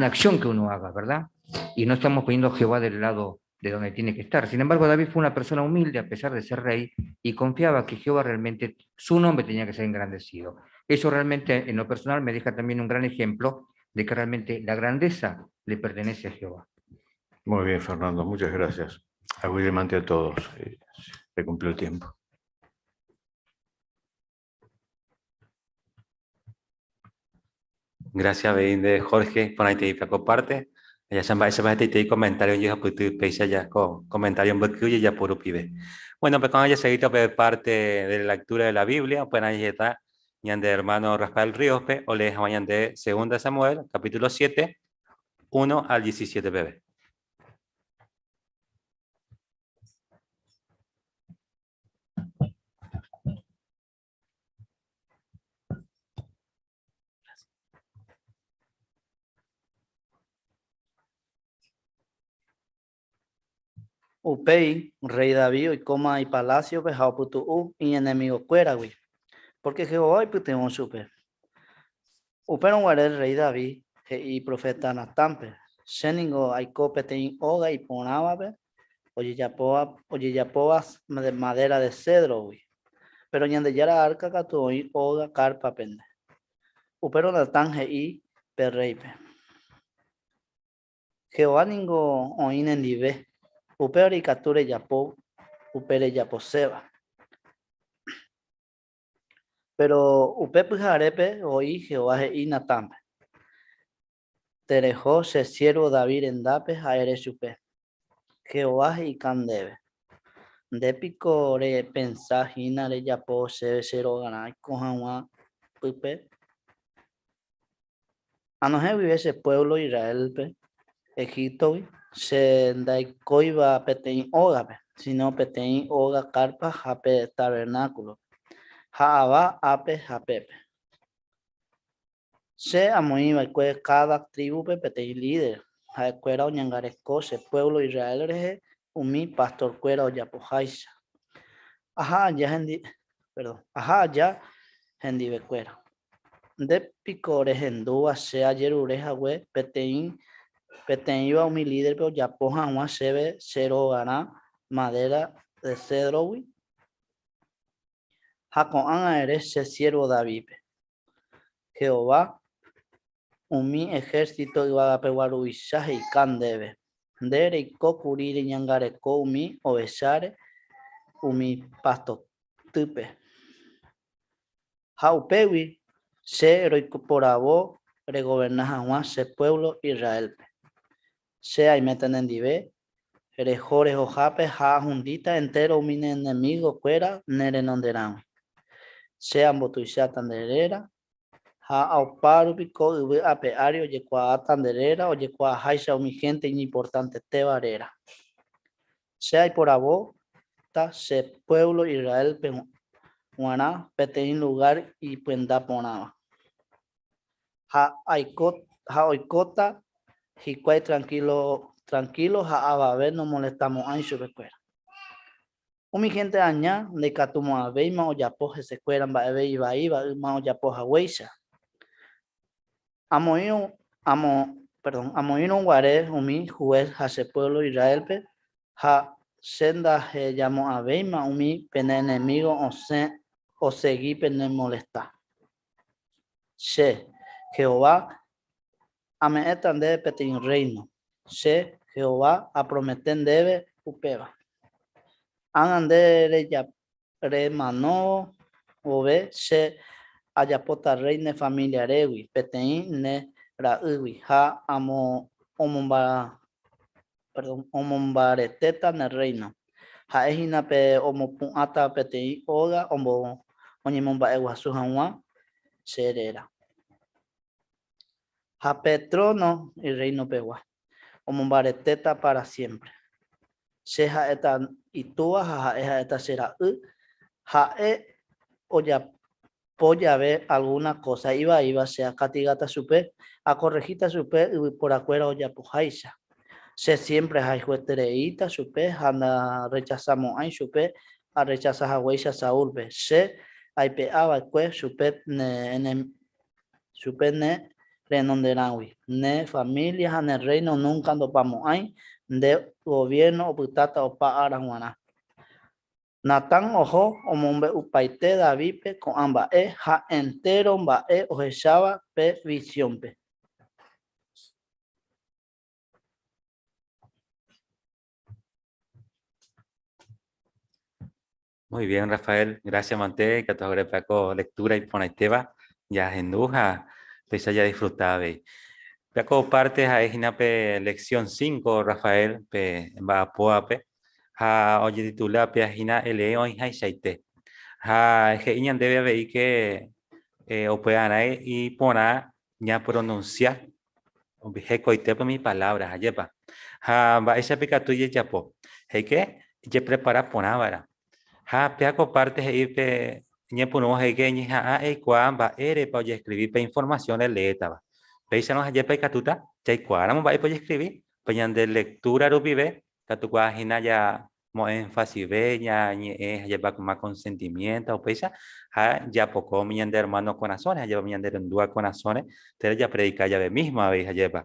acción que uno haga, ¿verdad? Y no estamos poniendo a Jehová del lado de donde tiene que estar. Sin embargo, David fue una persona humilde a pesar de ser rey y confiaba que Jehová realmente, su nombre tenía que ser engrandecido. Eso realmente, en lo personal, me deja también un gran ejemplo de que realmente la grandeza le pertenece a Jehová. Muy bien, Fernando, muchas gracias. Aguyjemante a todos. Se cumplió el tiempo. Gracias, Beinde, Jorge, por ahí te comparte. Ya se va, se va a te comentario, yo pues tu peisa ya con comentario en bloque ya por pibe. Bueno, pues cuando haya seguido por parte de la lectura de la Biblia, pues ahí está de hermano Rafael Ríos, pe, o lees mañana de 2 Samuel, capítulo 7, 1 al 17, bebé. Upéi, rey David oikóma ipalaciope ha opytu'u iñenemigokuéragui, porque Jehová oipytyvõ chupe. Upérõ guare el rey David he'i profeta Natánpe, che ningo aiko peteĩ óga iporãvape ojejapóva madera de cedrogui. Péro Ñandejára árka katu oĩ óga kárpapente. Upérõ Natán he'i pe rréipe, Jehová ningo oĩ nendive, upévare ikatu rejapo upe rejaposéva. Péro upe pyharépe voi Jehová he'i Natánpe, Tereho che siérvo David rendápe ha ere chupe, 'Jehová he'ika ndéve, Nde piko repensa hína rejapo chéve che rogarã aiko hag̃ua pype? Anohẽ guive che puévlo Israélpe Egíptogui, che ndaikóiva peteĩ ógape, síno peteĩ óga kárpa ha pe tavernákulope, ha ava ápe ha pépe. Che amoĩ va'ekue káda trívupe peteĩ líder, ha'ekuéra oñangareko che puévlo Israel rehe umi pastorkuéra ojapoháicha. Aha aja hendi, perdón, aha aja hendivekuéra. Nde piko rehendúva che ajerure hague peteĩ peteĩva umi líderpe ojapo hag̃ua chéve che rogarã madéra de cédrogui? Ha ko'ág̃a ere che siérvo Davídpe, Jehová, umi ehérsito yvagapegua ruvicha he'ika ndéve, Nde reiko kuri reñangareko umi ovecháre umi pastotýpe. Ha upégui che roiporavo regoverna hag̃ua che puévlo Israélpe. Che aiméta nendive, reho rehohápe ha ahundíta entéro umi ne enemigokuéra ne renonderãgui. Che ambotuicháta nde réra, ha opárupi ko yvy ape ári ojekuaáta nde réra ojekuaaháicha umi hénte iñimportantetéva réra. Che aiporavóta che puévlo Israélpe g̃uarã peteĩ lugár ipyenda porãva. Ha ha oikóta hikuái trankílo trankílo ha avave nomolestamo'ãi chupekuéra. Umi hénte aña ndaikatumo'ãvéima ojapo hesekuéra mba'eve ivaíva yma ojapo haguéicha. Amoĩrõ, amo, perdón, amoĩrõ guare umi juez ha che puévlo Israélpe, ha che ndahejamo'ãvéima umi pene enemígo osẽ osegi penemolesta. Che, Jehová, ame'ẽta ndéve peteĩ rréino. Che, Jehová, apromete ndéve upéva. Ág̃a nde remano vove che ajapóta rréi ne familiarégui, peteĩ ne ra'ýgui, ha omombaretéta ne rréino. Ha'e hína pe omopu'ãta peteĩ óga oñemomba'eguasu hag̃ua che réra. Ha pe tróno irreinopegua omombaretéta pára siémpre. Che ha'éta itúva ha ha'e ha'éta che ra'y, ha'e ojapo jave algúna kósa ivaíva che akatigáta chupe, akorrehíta chupe yvyporakuéra ojapoháicha. Che siémpre ahayhuetereíta chupe ha ndarrechasamo'ãi chupe arrechasa haguéicha Saúlpe, che aipe'a va'ekue chupe ne chupe ne renonderãgui. Ne família ha ne rréino núnka ndopamo'ãi, nde goviérno opytáta opa ára g̃uarã. Natán oho omombe'upaite Davídpe ko'ã mba'e ha entéro mba'e ohecháva pe visiónpe. Muy bien, Rafael. Gracias, mante. Ikatu haguére ko lectura iporãitéva jahendu ha péicha jadisfruta avei. Péa ko parte ha'e hína pe lección 5, Rafael, pe mba'apóvape, ha ojetitula péa hína Elee oĩhaichaite. Ha he'i ñandéve avei ke eh, upearã iporã ñapronunsia hekoitépe umi palabra, ajépa. Ha mba'éichapa ikatu ijejapo? He'íke jeprepara porã va'erã. Ha péa ko parte he'i pe ñepyrũ he'íke eñeha'ã eikuaa mba'érepa ojeskrivi pe informasión releétava. Péicharõ ajépa ikatúta jaikuaáramo mba'épa ojeskrivi, pe ñande lectura rupive katukuaa hína ja mo'enfasive ñañe'ẽ ha jepakuma con sentimiento upéicha ha japoko umi ñande hermano korasõre ha jepa umi ñande rendúva korasõre térã japredika jave mismo avei ha jepa.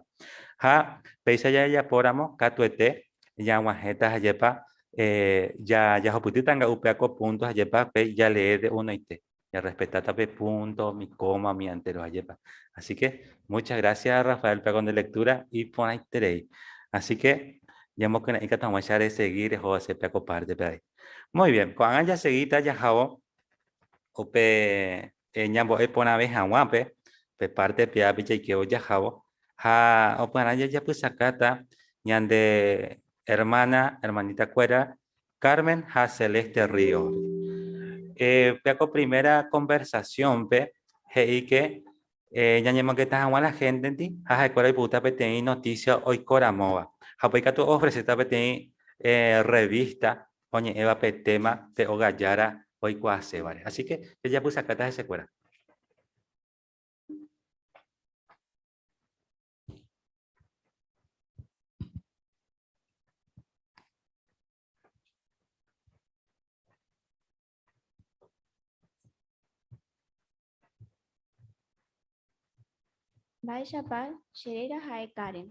Ha péicha jajapóramo katuete ñag̃uahẽta ha jepa. Eh, ya jahupytýta nga'u pe ako punto ajépa pe jalee de unoite. Jarrespetáta pe punto, mi coma, mi entero ajépa. Así que muchas gracias Rafael pe de lectura iporãiterei. Así que ñamokyre'ỹ katu hag̃uáicha resegi reho hese pe ako parte pe avei. Muy bien, ko'ág̃a jasegíta jahávo upe eh, ñambo'e porãve hag̃ua pe pe parte peápe jaikévo jahávo ha opy'arã jajapysakáta ñande hermana, hermanita-kuéra Carmen ha Celeste Ríos. Eh, pe ako primera conversación-pe he'i ke eh, ñañemongeta hag̃ua la gente-ndi ha ha'ekuéra oipurúta peteĩ noticia oikoramóva. Ha upéi katu oofreséta peteĩ eh, revista oñe'ẽva pe tema pe óga jára oikuaasévare. Así que jajapysakáta hesekuéra. Mba'éichapa che réra ha'e Karen.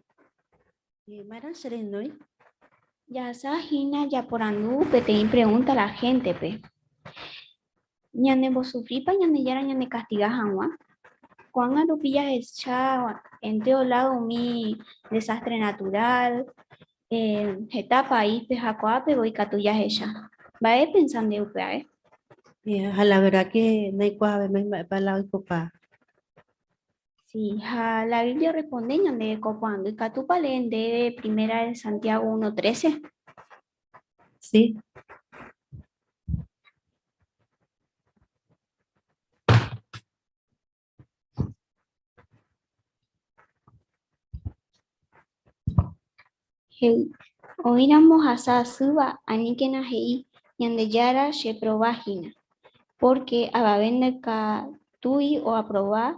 Ma'erã che renói? Jahasa hína japorandu peteĩ pregúnta la héntepe. Ñanembosufrípa Ñandejára ñandekastiga hag̃ua? Ko'ág̃a rupi jahecha entéro ládo umi desástre naturál, heta paíspe ha ko'ápe voi katu jahecha. Mba'e epensa nde upévare? Ha la verda ke ndaikuaavémai mba'épa la oikopa. Sí, ha la Biblia orresponde ñandéve ko porandu. Ikatúpa lee ndéve Primera de Santiago 1:13? Sí. He'i, Oĩramo ohasa asýva, aníkena he'i, Ñandejára cheprova hína, pórke avave ndaikatúi oaprova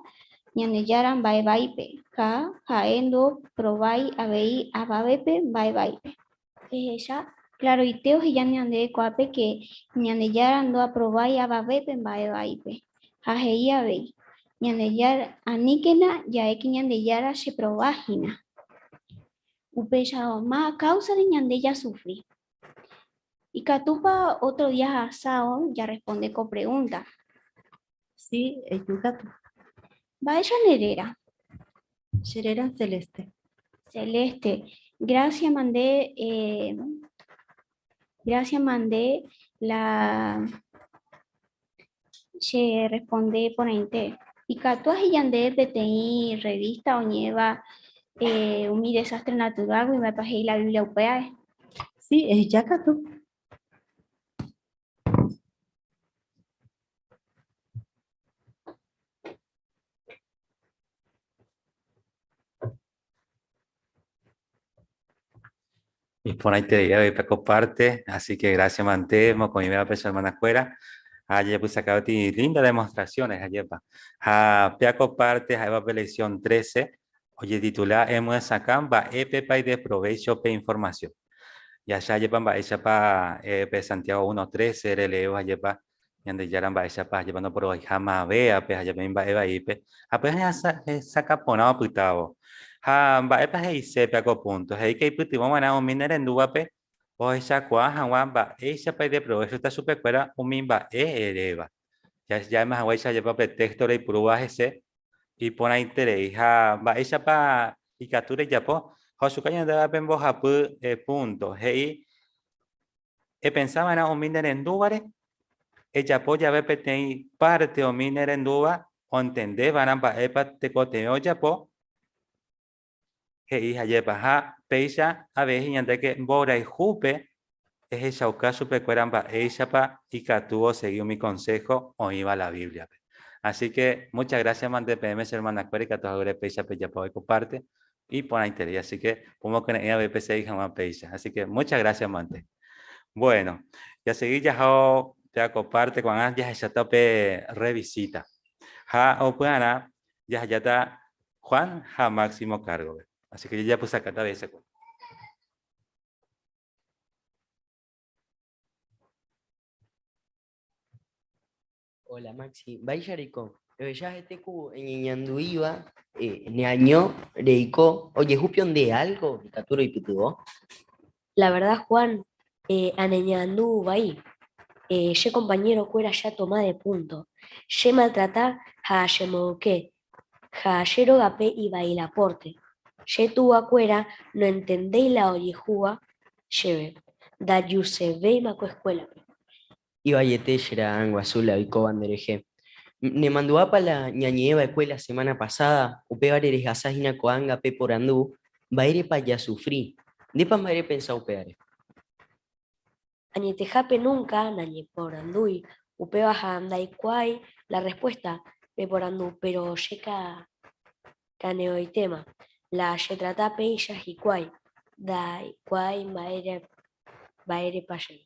Ñandejára mba'e vaípe, ha ha'e ndoprovái avei avavépe mba'e vaípe. Ehecha klaroite oheja ñandéve ko'ápe ke Ñandejára ndoaprovái avavépe mba'e vaípe. Ha he'i avei, Ñandejára, aníkena ja'éke Ñandejára cheprova hína. Upéicharõ, káusare ñande jasufri. Ikatúpa ótro día jahasáo jarresponde ko pregúnta? Si, eju katu. Mba'éicha ne réra? Che réra Celeste. Celeste, gracias mande, eh, gracias mande la che responde porãite. Ikatu aheja ndéve peteĩ revista oñe'ẽva eh, umi desastre natural-gui, mba'épa he'i la Biblia upévare? Si, eheja katu. Iporãiterei avei pe ko parte, así que gracias mante mokõivéva pe che hermanakuéra. Ha jajapysaka peteĩ linda demostraciones ajépa. Ha péa ko parte ha'éva pe lección 13, ojetitula Emyesakã mba'épepa ideprovécho pe información. Jahecha ajépa mba'éichapa pe Santiago 1:13 releévo ajépa Ñandejára mba'éichapa ajépa ndoporovaiha mavéape ha jepe mba'e vaípe, ha pe hesakã porã opytávo. Ha mba'épa he'ise pe ko punto? He'i ke ipytyvõ va'erã umi nerendúvape ohechakuaa hag̃ua mba'éichapa ideprovéchota chupekuéra umi mba'e eréva. Ja'éma haguéicha ajépa pe téxto reipurúva hese iporãiterei ha mba'éichapa ikatu rejapo. Ha ochuka ñandévape mbohapy punto. He'i Epensa va'erã umi nerendúvare, ejapo jave peteĩ párte umi nerendúva ontende va'erã mba'épa tekotevẽ ojapo, he'i hajépa. Ha péicha avei ñandéke mborayhúpe ehechauka chupekuéra mba'éichapa ikatu osegi umi konsého oĩva la Bíbliape. Así que muchas gracias mante peẽme che hermanakuéra ikatu haguére péicha pejapo ko párte. Iporãiterei, así que pomokyre'ỹ avei pesegi hag̃ua péicha. Así que muchas gracias mante. Bueno, jasegi jahao péva ko párte ko'ág̃a jahecháta pe revisita. Ha opy'arã jahejáta Juan ha Máximo kárgope. Así que jajapysakáta avei hesekuéra. Hola Maxi, mba'éicha reiko? Ehecha hete ku eñeñandu'íva neaño reiko, ojehúpio nde álgo ikatu roipytyvõ? La verdad Juan, Aneñandu vai. Che compañero-kuéra che atoma de punto. Che maltrata ha chemoyke, ha che rógape ivai la pórte. Che tuvakuéra noentendéi la ojehúva chéve, ndajusevéima ko escuela-pe. Ivaiete che ra'ãnguasu la oikóva nderehe. Nemandu'ápa la ñañe'ẽ va'ekue la semana pasada, upévare rehasa hína ko'ág̃a pe porandu, Mba'érepa jasufri? Ndépa mba'e repensa upévare? Añetehápe núnka nañeporandúi upéva ha ndaikuaái la rrespuésta pe porandu, péro che kane'õitéma la chetrata péicha hikuái, ndaikuaái mba'érepa che.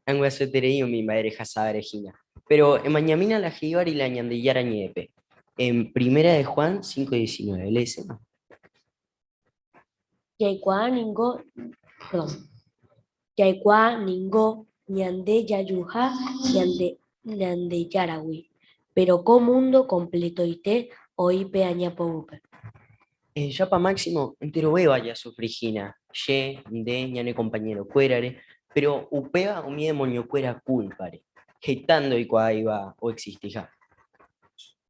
Angyaseterei umi mba'e rehasáva hína. Péro emañamína la he'ívari la Ñandejára Ñe'ẽpe, en Primera de Juan 5:19, léesema. Jaikuaa ningo, perdón, jaikuaa ningo ñande jajuha ñande Ñandejáragui, péro ko múndo kompletoite oĩ pe aña poguýpe. Ehechápa Máximo, enterovéva jasufri hína, che, nde, ñane kompañerokuérare, péro upéva umi demoniokuéra kúlpare, heta ndoikuaáiva oexistiha.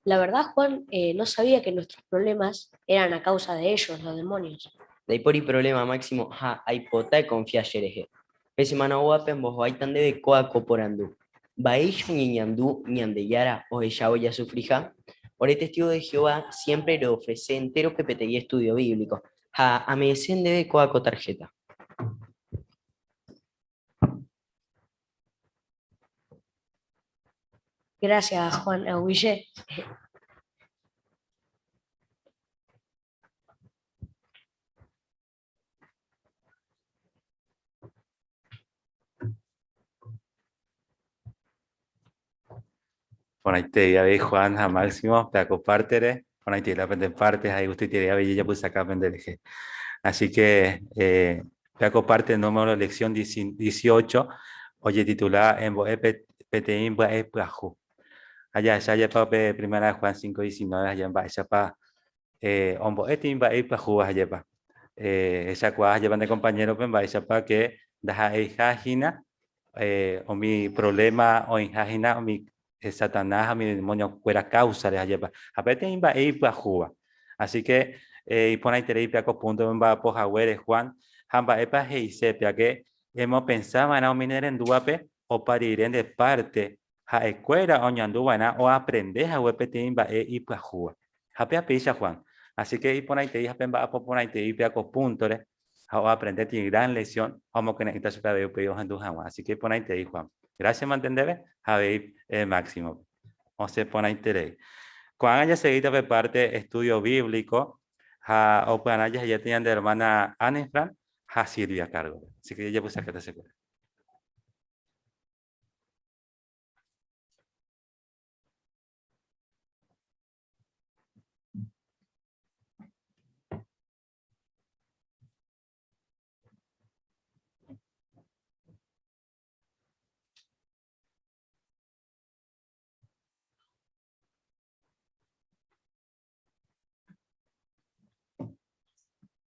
La verdad, Juan, no sabía que nuestros problemas eran a causa de ellos, los demonios. Ndaipóri problema Máximo ha aipota ekonfia cherehe. Pe semana oúvape ambohováita ndéve kóa ko porandu, Mba'éicha oñeñandu Ñandejára ohechávo jasufriha? Ore testígo de Jehová siémpre roofrese entérope peteĩ estúdio bíblico, ha ame'ẽse ndéve kóa ko tarhéta. Gracias, Juan, aguyje. Porãite avei Juan ha Máximo, peakopártere, porãite la pende parte ha igustoiterei avei jajapysaka pende rehe. Así que eh, peakoparte número lección 18 ojetitula Embo'e peteĩ mba'e pyahu. Ha jahecha jepa pe primera de Juan 5:19 ha mba'éichapa eh, ombo'e tei mba'e ipyahúva ha jepa. Eh, hechakuaa jepa nde compañero-pe mba'éichapa ke ndaha'eiha hína eh, umi problema oĩha hína umi eh, Satanás ha umi demonio-kuéra causa-re ha jepa. Ha peteĩ mba'e ipyahúva. Así que eh, iporãiterei pe ko punto-pe omba'apo haguére Juan ha mba'épa he'ise peake emopensa va'erã umi nerendúvape opa rire nde parte Ha'ekuéra oñandu va'erã oaprende hague peteĩ mba'e ipyahúva. Ha péa péicha Juan. Así que iporãitei ha pemba'apo porãitei péa ko púntore ha oaprende peteĩ gran lección ha omokyre'ỹta chupe avei upéi ohendu hag̃ua. Así que iporãitei Juan. Gracias mante ndéve ha avei Máximo-pe. Osẽ porãiterei. Ko'ág̃a jasegíta pe parte estudio bíblico ha opy'arã jahejáta ñande hermana Anefran ha Silvia cargo-pe. Así que jajapysakáta chekuéra.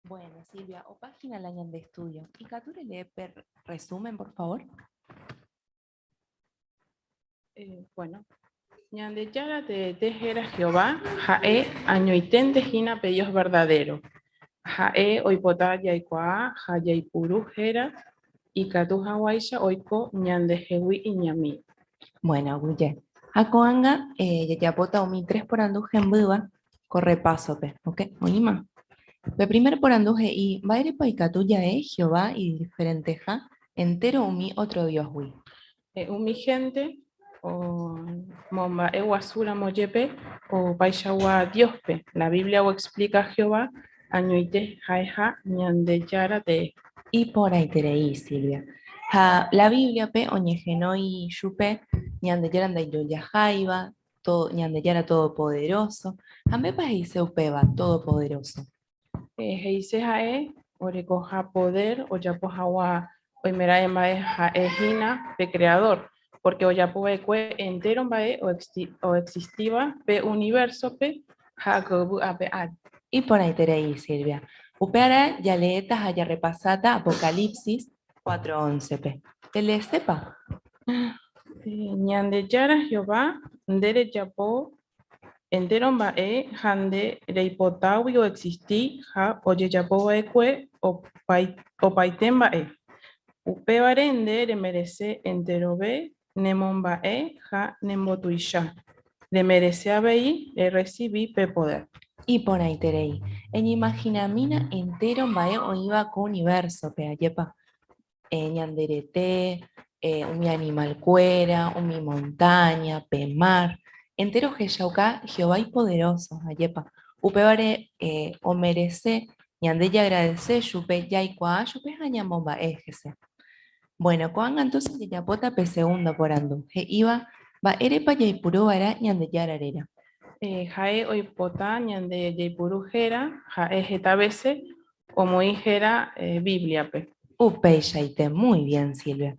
Bueno, Silvia, o página la ñande estudio. Ikatu relee pe resumen, por favor? Eh, bueno, Ñandejára teete héra Jehová, ha'e añoiténte hína pe Dios verdadero. Ha'e oipota jaikuaa ha jaipuru héra ikatu hag̃uáicha oiko ñandehegui iñamígo. Bueno, aguyje. Ha ko'ág̃a eh, jajapóta umi tres porandu hembýva ko repásope, ok? Oĩma? Pe primer porandu he'i, Mba'érepa ikatu ja'e Jehová idiferenteha entéro umi ótro diósgui? Eh, umi hénte omomba'eguasúramo jepe opaichagua Dióspe, la Biblia oexplika Jehová añoite ha'eha Ñandejára tee. Iporãiterei, Silvia. Ha la Bíbliape oñehenói chupe Ñandejára ndaijojaháiva, Ñandejára Todopoderóso. Ha mba'épa he'ise upéva, Todopoderóso? He'ise ha'e orekoha podér ojapo hag̃ua oimeraẽ mba'e ha'e hína pe Kreadór, pórke ojapo va'ekue entéro mba'e oexistíva pe univérsope ha ko yvy ape ári. Iporãiterei, Silvia. Upearã jaleéta ha jarrepasáta Apocalipsis. 4:11 pe. Releesépa? Ñandejára Jehová, nde rejapo entéro mba'e ha nde reipotágui oexisti ha ojejapo va'ekue opaite mba'e. Upévare nde remerese enterove nemomba'e ha nembotuicha. Remerese avei rerresivi pe podér. Iporãiterei. Eñeimahinamína entéro mba'e oĩva ko univérsope, ajépa? Ñande rete, umi animalkuéra, umi montáña, pe mar. Entéro ohechauka Jehová ipoderóso, ajépa? Upévare omerese ñande jaagradese chupe, jaikuaa chupe ha ñamomba'e hese. Bueno, ko'ág̃a entonces jajapóta pe segundo porandu, he'íva, Mba'érepa jaipuru va'erã Ñandejára réra? Ha'e oipota ñande jaipuru héra, ha'e heta vése omoĩ héra Bíbliape. Upeichaite, muy bien Silvia.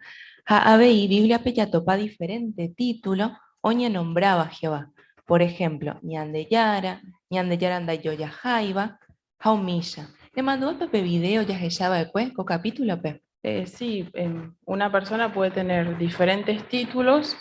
Ha avei Bíbliape jatopa diferente título oñenombráva Jehová. Por ejemplo, Ñandejára, Ñandejára ndaijojaháiva, Ha umícha. Nemandu'ápa pe vidéo jahecha va'ekue ko kapítulope? Sí, una persona puede tener diferentes títulos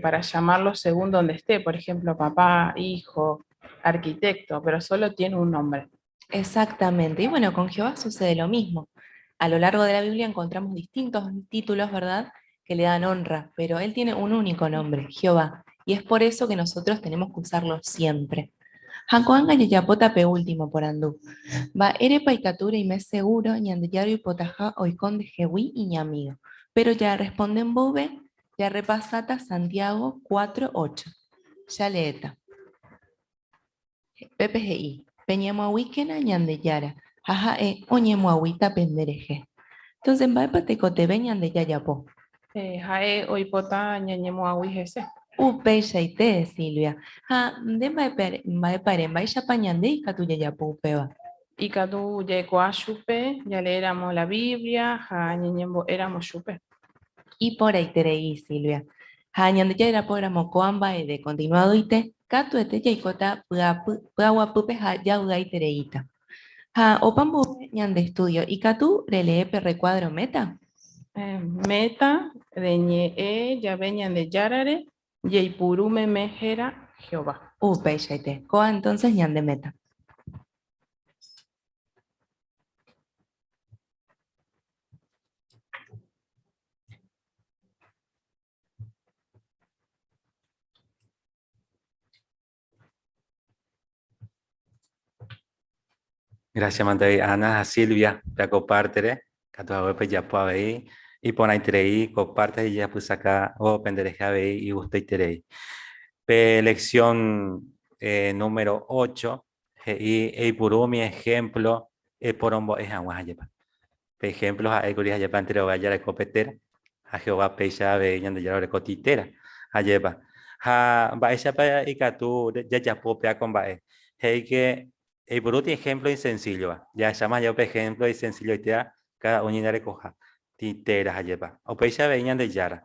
para llamarlo según donde esté, por ejemplo, papá, hijo, arquitecto, pero solo tiene un nombre. Exactamente. Y bueno, con Jehová sucede lo mismo. A lo largo de la Biblia encontramos distintos títulos, ¿verdad?, que le dan honra, pero él tiene un único nombre, Jehová. Y es por eso que nosotros tenemos que usarlo siempre. Ha ko'ág̃a jajapóta pe último porandu. Mba'érepa ikatu reime seguro Ñandejára oipotaha oiko ndehegui iñamígo? Péro jaresponde mboyve, jarrepasáta Santiago 4, 8. Jaleéta. Pépe he'i, Peñemoag̃uíkena Ñandejára, ha ha'e oñemoag̃uíta penderehe. Entonces, mba'épa tekotevẽ ñande jajapo? Ha'e oipota ñañemoag̃ui hese. Upeichaite, Silvia. Ha nde mba'épa ere, mba'éichapa ñande ikatu jajapo upéva? Ikatu jaikuaa chupe jaleéramo la Biblia ha ñañembo'éramo chupe. Iporãiterei, Silvia. Ha ñande jarerapóramo ko'ã mba'e de kontinuadoite, katuete jaikóta py'aguapýpe ha javy'aitereíta. Ha opa mboyve ñande estúdio, ikatu relee pe rrekuádro Méta? Méta, Reñe'ẽ jave Ñandejárare, jeipuru meme héra Jehová. Upeichaite. Kóa entonces ñande méta. Gracias mantei Ana ha Silvia pe ko pártere, katu haguépe japo avei, iporãiterei ko párte ijapysaka o penderehe avei igustoiterei. Pe lección eh, número 8 he'i eipuru umi ejemplo eporombo'e hag̃ua ha'épa. Pe ejemplo ha'ékuri ha'épa enterove jareko pe téra, ha Jehová péicha avei Ñandejára oreko titéra, ha'épa. Ha mba'éichapa ikatu jajapo péa ko mba'e? He'i ke eipurúti ejemplo isensíllova. Jahecháma jave upe ejemplo isensilloitéva káda uno ñanderekoha, titéra ha'épa. Upéicha avei Ñandejára.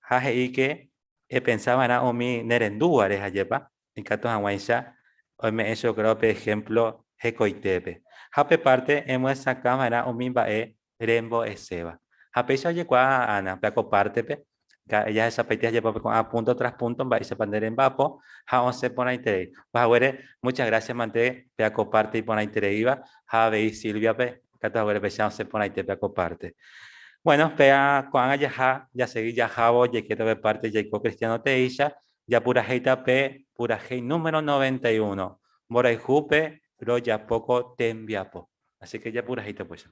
Ha he'i ke epensa va'erã umi nerendúvare ha'épa, ikatu hag̃uáicha ome'ẽ chupekuéra upe ehémplo hekoitépe. Ha upe párte emyesakã va'erã umi mba'e rembo'eséva. Ha péicha ojekuaa Ana, pe ako pártepe, jahechapaite jajapo ko'ã púnto tras púnto mba'éichapa nde remba'apo ha osẽ porãiterei. Haguére, muchas gracias mante pe ako párte iporãitereíva ha avei Silviape, katu haguére péicha osẽ porãite pe ako párte. Bueno, péa ko'ág̃a jaha, jasegi jahávo jaikéta upe párte jaiko cristiano teéicha, Japurahéita pe purahéi número 91, mborayhúpe rojapo ko tembiapo. Así que japurahéita pues.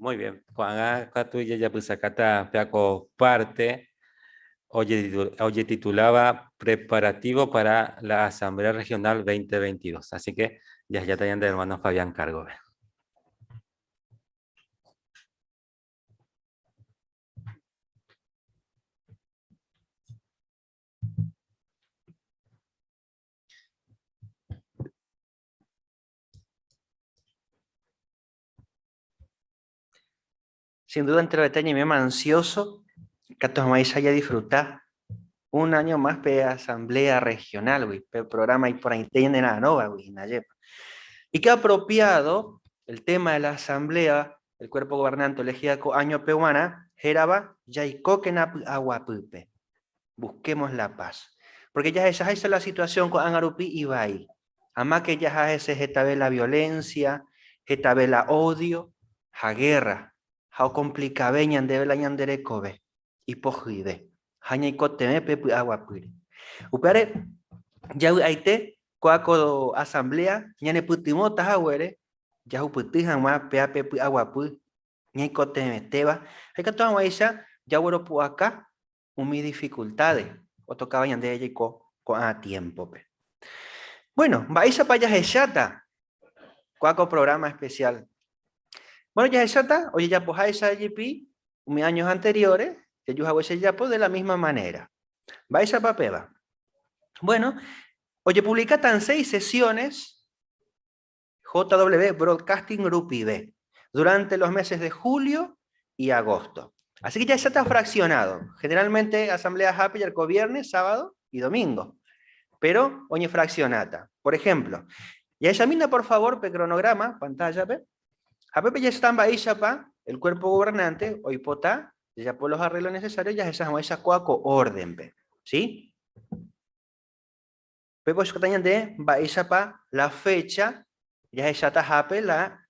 Muy bien, ko'ág̃a katu jajapysakáta péa ko parte ojetituláva Preparativo para la Asamblea Regional 2022. Así que jahejáta ñande hermano Fabián cargo-pe. Sin duda enterovete ñaimema ansioso katu hag̃uáicha jadisfruta un año más pe asamblea regional-gui, pe programa iporãite ñanera'arõvagui hína, ajépa. Y qué apropiado el tema de la asamblea, el cuerpo gobernante olegida ko año-pe g̃uarã, hérava Jaikókena py'aguapýpe. Busquemos la paz. Porque jahechaháicha la situación ko'ág̃a rupi ivai. Amáke jaha hese hetave la violencia, hetave la odio ha guerra, ha okomplikave ñandéve la ñande rekove, ipohyive, ha ñaikotevẽ pe py'aguapýre. Upévare, javy'aite kóa ko asamblea ñanepytyvõta haguére jahupyty hag̃ua péa pe py'aguapy ñaikotevẽtéva ha ikatu hag̃uáicha jagueropu'aka umi dificultades otokáva ñandéve jaiko ko'ã tiémpope. Bueno, mba'éichapa jahecháta kóa ko programa especial? Bueno, jahecháta ojejapoháicha jepi umi años anteriores, jaju haguéicha jajapo de la misma manera. Mba'éichapa péva? Bueno, ojepublikáta en seis sesiones JW Broadcasting rupive, durante los meses de julio y agosto. Así que ya está fraccionado. Generalmente asamblea happy yarko viernes, sábado y domingo. Pero oñe fraccionata. Por ejemplo, ya examina por favor pe cronograma, pantalla pe. Japepe ya están pa el cuerpo gobernante, oipota, ya por los arreglos necesarios, ya esa esa coaco orden pe. ¿Sí? Pépe oikóta ñande mba'éichapa la fecha jahechatahápe la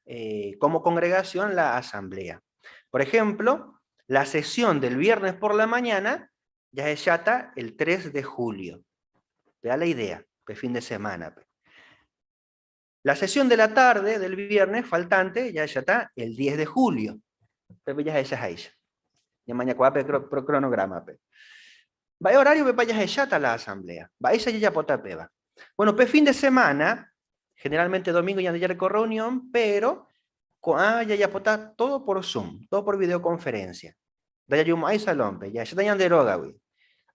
como congregación la asamblea. Por ejemplo, la sesión del viernes por la mañana jahecháta el 3 de julio. Vea la idea, pe fin de semana. Pe. La sesión de la tarde del viernes faltante jahecháta el 10 de julio. Pépe jahechaháicha. Ñamañakuaa pe cronograma-pe. Mba'e horario-pepa jahecháta la asamblea? Mba'éicha jajapóta péva? Bueno, pe fin de semana, generalmente domingo ñande jareko reunión, pero ko'ã jajapóta todo por Zoom, todo por videoconferencia. Ndajajumo'ãi salón-pe, jahecháta ñande rógagui.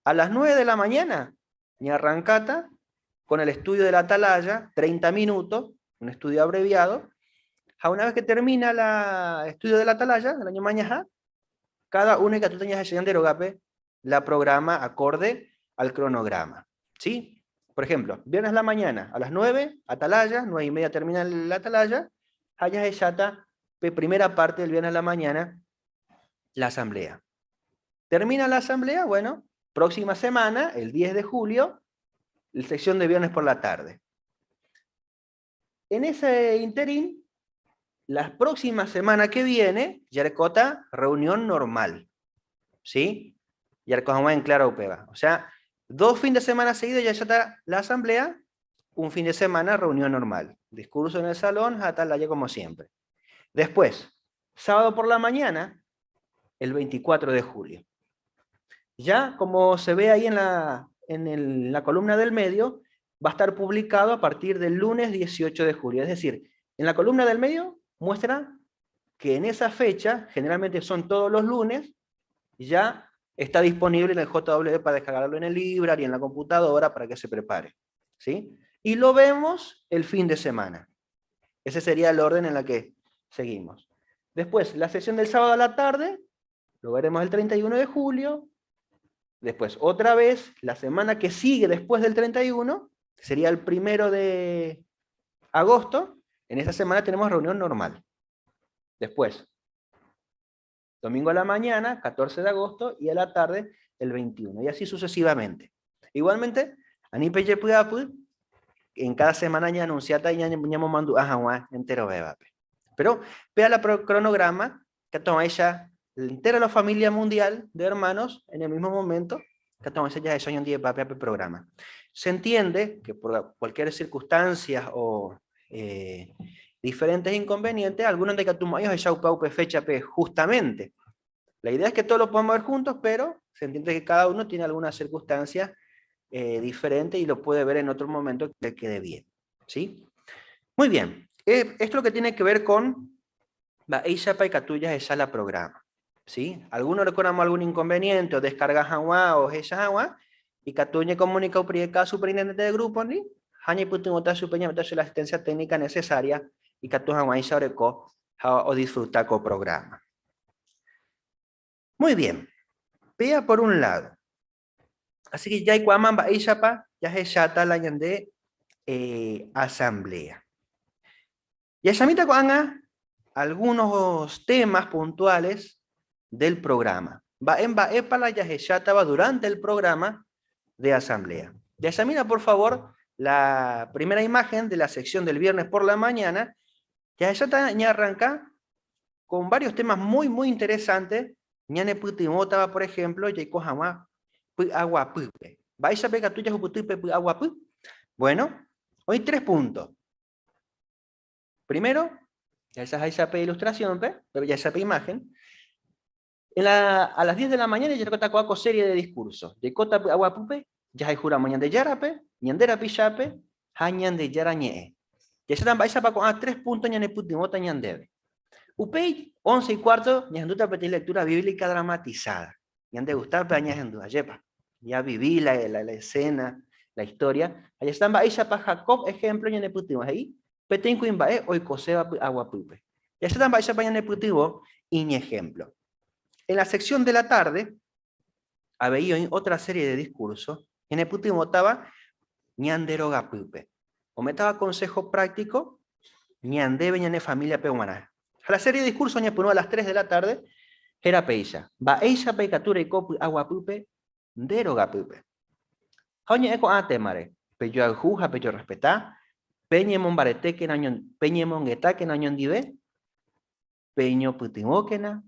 A las 9 de la mañana ñarrankáta con el estudio de la atalaya, 30 minutos, un estudio abreviado. Ha una vez que termina la estudio de la atalaya, del año mañana, cada una ikatúta ñahecha ñande rógape la programa acorde al cronograma. ¿Sí? Por ejemplo, viernes a la mañana, a las 9, atalaya, 9 y media termina la atalaya, ha jahecháta pe primera parte del viernes a la mañana, la asamblea. Termina la asamblea, bueno, próxima semana, el 10 de julio, la sección de viernes por la tarde. En ese interín, la próxima semana que viene, jarekóta reunión normal. ¿Sí? Jareko en claro upéva. O sea, dos fines de semana seguidos ya está la asamblea, un fin de semana reunión normal. Discurso en el salón, atalaya como siempre. Después, sábado por la mañana, el 24 de julio. Ya, como se ve ahí en la columna del medio, va a estar publicado a partir del lunes 18 de julio. Es decir, en la columna del medio muestra que en esa fecha, generalmente son todos los lunes, ya está disponible en el JW para descargarlo en el library, en la computadora, para que se prepare. ¿Sí? Y lo vemos el fin de semana. Ese sería el orden en el que seguimos. Después, la sesión del sábado a la tarde, lo veremos el 31 de julio. Después, otra vez, la semana que sigue después del 31, sería el 1 de agosto. En esa semana tenemos reunión normal. Después, domingo a la mañana, 14 de agosto, y a la tarde, el 21. Y así sucesivamente. Igualmente, ani pejepy'apy, en cada semana ñaanunciáta y ñamomandu'a hag̃ua enterovévape. Pero vea la cronograma que toma ella entera la familia mundial de hermanos en el mismo momento que toma ella ya eso día pape programa. Se entiende que por cualquier circunstancia o diferentes inconvenientes, algunos ndaikatumo'ãi ohecha upe upe fecha-pe justamente. La idea es que todos lo podamos ver juntos, pero se entiende que cada uno tiene alguna circunstancia eh, diferente y lo puede ver en otro momento que le quede bien. ¿Sí? Muy bien. Eh, esto es lo que tiene que ver con mba'éichapa ikatu jahecha la programa. ¿Sí? Alguno recoramos algún inconveniente o descarga hag̃ua o ohecha hag̃ua, ikatu oñecomunica upe cada superintendente de grupo ndi ha ñaipytyvõta chupe ñame'ẽta chupe la asistencia técnica necesaria ikatu hag̃uáicha oreko ha odisfruta ko programa. Muy bien. Péa por un lado. Así que jaikuaáma mba'éichapa jahecháta la ñande eh, asamblea. Jahechamíta ko'ág̃a algunos temas puntuales del programa. Mba'e mba'épa la jahechátava durante el programa de asamblea. Jahechamína, por favor, la primera imagen de la sección del viernes por la mañana. Jahecháta ñarranka con varios temas muy, muy interesantes. Ñanepytyvõtava, por ejemplo, jaiko hag̃ua py'aguapýpe. Mba'éichapa ikatu jahupyty pe py'aguapy? Bueno, oĩ tres puntos. Primero, jahechaháicha pe ilustración-pe, jahecha pe imagen, en la, a las 10 de la mañana jarekóta ko'ã ko serie de discursos. Jaikóta py'aguapýpe, jahayhúramo Ñandejárape, ñande rapichápe ha Ñandejára ñe'ẽ. Jahecháta mba'éichapa ko'ã tres punto ñanepytyvõta ñandéve. Upéi, once y cuarto, ñahendúta peteĩ lectura bíblica dramatizada. Ñandegustápe añahendu, ajépa. Ya viví la, la, la escena, la historia. Jahecháta mba'éichapa Jacob ejemplo ñanepytyvõ. He'i, peteĩ kuimba'e oikoséva py'aguapýpe. Jahecháta mba'éichapa ñanepytyvõ iñejemplo. En la sección de la tarde, avei oĩ otra serie de discurso ñanepytyvõtava ñande rogapýpe. Ome'ẽtava consejo práctico ñandéve ñane familia-pe g̃uarã. Ha la serie de discurso oñepyrũ a las 3 de la tarde, héra péicha, Mba'éichapa ikatu reiko py'aguapýpe nde rogapýpe? Ha oñe'ẽ ko'ã témare, Pejoayhu ha pejorrespeta, peñemombaretékena, peñemongetákena oñondive, peñopytyvõkena,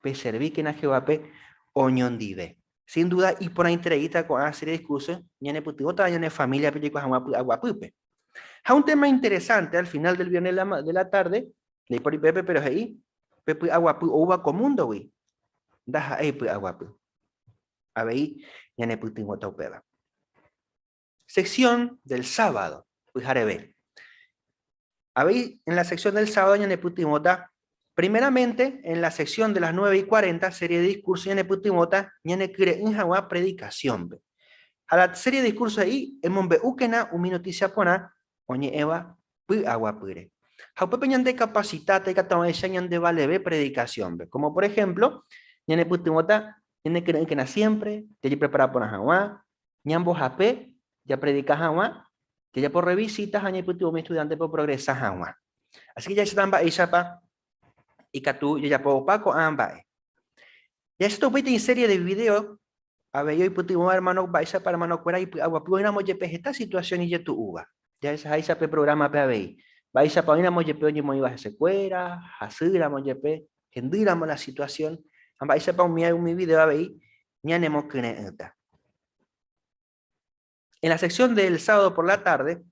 peservíkena Jehovápe oñondive. Sin duda iporãitereíta ko'ã serie de discurso ñanepytyvõtava ñane familia-pe jaiko hag̃ua py'aguapýpe. Ha un tema interesante al final del viernes de la tarde, ndaipóri pépe, pero he'i, pe py'aguapy oúva ko múndogui ndaha'éi py'aguapy. Avei ñanepytyvõta upéva. Sección del sábado, pyhareve. Avei en la sección del sábado ñanepytyvõta, primeramente en la sección de las 9 y 40, serie de discurso ñanepytyvõta ñanekyre'ỹ hag̃ua predicación-pe. Ha la serie de discurso he'i, emombe'úkena umi noticia porã oñe'ẽva py'aguapýre. Ha upépe ñande capacitáta ikatu hag̃uáicha ñandevaleve predicación-pe. Como por ejemplo, ñanepytyvõta ñanekyre'ỹkena siempre, jajeprepara porã hag̃ua, ñambohape japredika hag̃ua, jajapo rrevisíta ha ñaipytyvõ umi estudiántepe oprogresa hag̃ua. Así que jahecháta mba'éichapa ikatu jajapo opa ko'ã mba'e. Jahecháta upéi peteĩ serie de video avei oipytyvõva hermano mba'éichapa hermanokuéra ipy'aguapy oĩramo jepe heta situación ijetu'úva. Jahechaháicha pe programa-pe avei, mba'éichapa oĩramo jepe oñemoĩva hesekuéra, hasýramo jepe, hendýramo la situación, ha mba'éichapa umi umi video avei ñanemokyre'ỹta. En la sección del sábado por la tarde,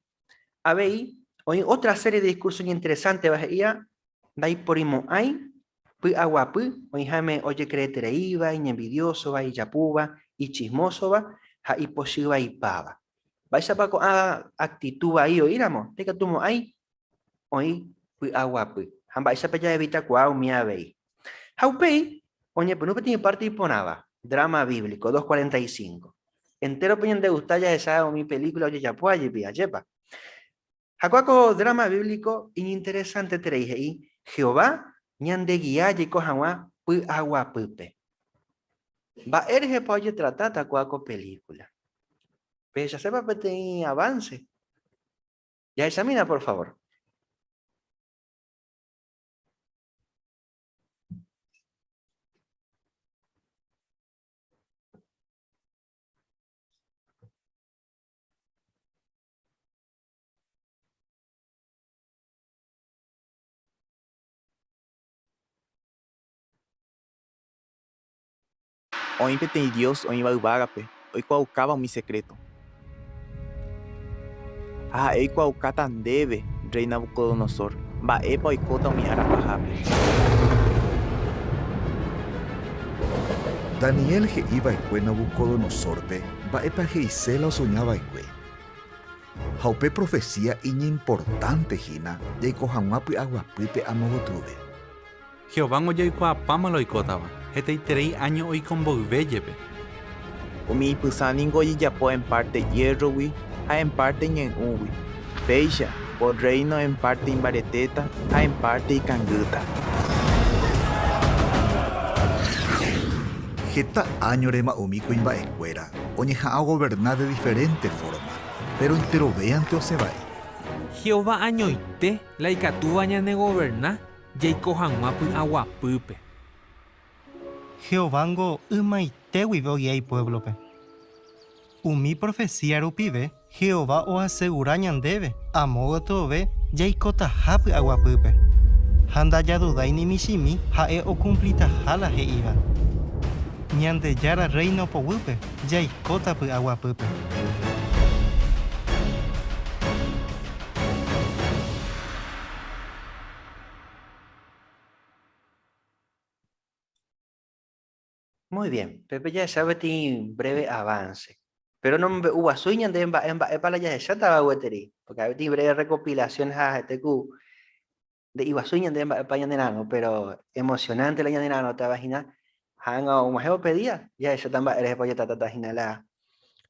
avei oĩ otra serie de discursos iñinteresánteva he'íva ndaiporimo'ãi py'aguapy oĩháme ojekreetereíva, iñenvidiósova, ijapúva, ichismósova ha ipochyvaipáva. Mba'éichapa ko'ã actitud vai oĩramo? Ndaikatumo'ãi oĩ py'aguapy ha mba'éichapa jaevitakuaa umi avei. Ha upéi oñepyrũ peteĩ párte iporãva, drama bíblico, 2:45. Entérope ñandegusta jahecha umi pelíkula ojejapóva jepi, ajépa? Ha kóa ko drama bíblico iñinteresanteterei he'i Jehová ñandegia jaiko hag̃ua py'aguapýpe. Mba'e rehepa ojetratáta kóa ko pelíkula? Pehechasépa peteĩ avánse? Jahechamína por favor. Oĩ peteĩ Dios oĩva yvágape oikuaaukáva umi sekréto. Ha ha'e oikuaaukáta ndéve, rréi Nabucodonosor. Mba'épa oikóta umi ára pahápe? Daniel he'i va'ekue Nabucodonosórpe mba'épa he'ise la osoña va'ekue. Ha upe profesía iñimportánte hína jaiko hag̃ua py'aguapýpe amo gotyove. Jehovángo jaikuaapáma la oikótava, hetaiterei áño oiko mboyve jepe. Umi ipysã ningo ojejapo en párte iérrogui ha en párte ñay'ũgui. Péicha, ko rréino en párte imbaretéta ha en párte ikangýta. Heta áñorema umi kuimba'ekuéra oñeha'ã ogoverna de diferénte fórma, péro enterovéante osẽ vai. Jehová añoite la ikatúva ñanegoverna jaiko hag̃ua py'aguapýpe. Jehovángo ymaite guive ogia ipuévlope. Umi profesía rupive Jehová oasegura ñandéve amo gotyove jaikotaha py'aguapýpe. Ha ndajadudái ni michĩmi ha'e okumplitaha la he'íva. Ñandejára Rréino poguýpe jaikóta py'aguapýpe. Muy bien, Pepe ya sabe un breve avance. Pero no me guasui ñande mba'e mba'épa la jahechátava gueteri, porque hay breve recopilación ha TQ de iguazú ñande mba'épa ñane pero emocionante la ñane tava hína ha og̃uahẽvo pe día jahecháta mba'érehepa ojetratata hína la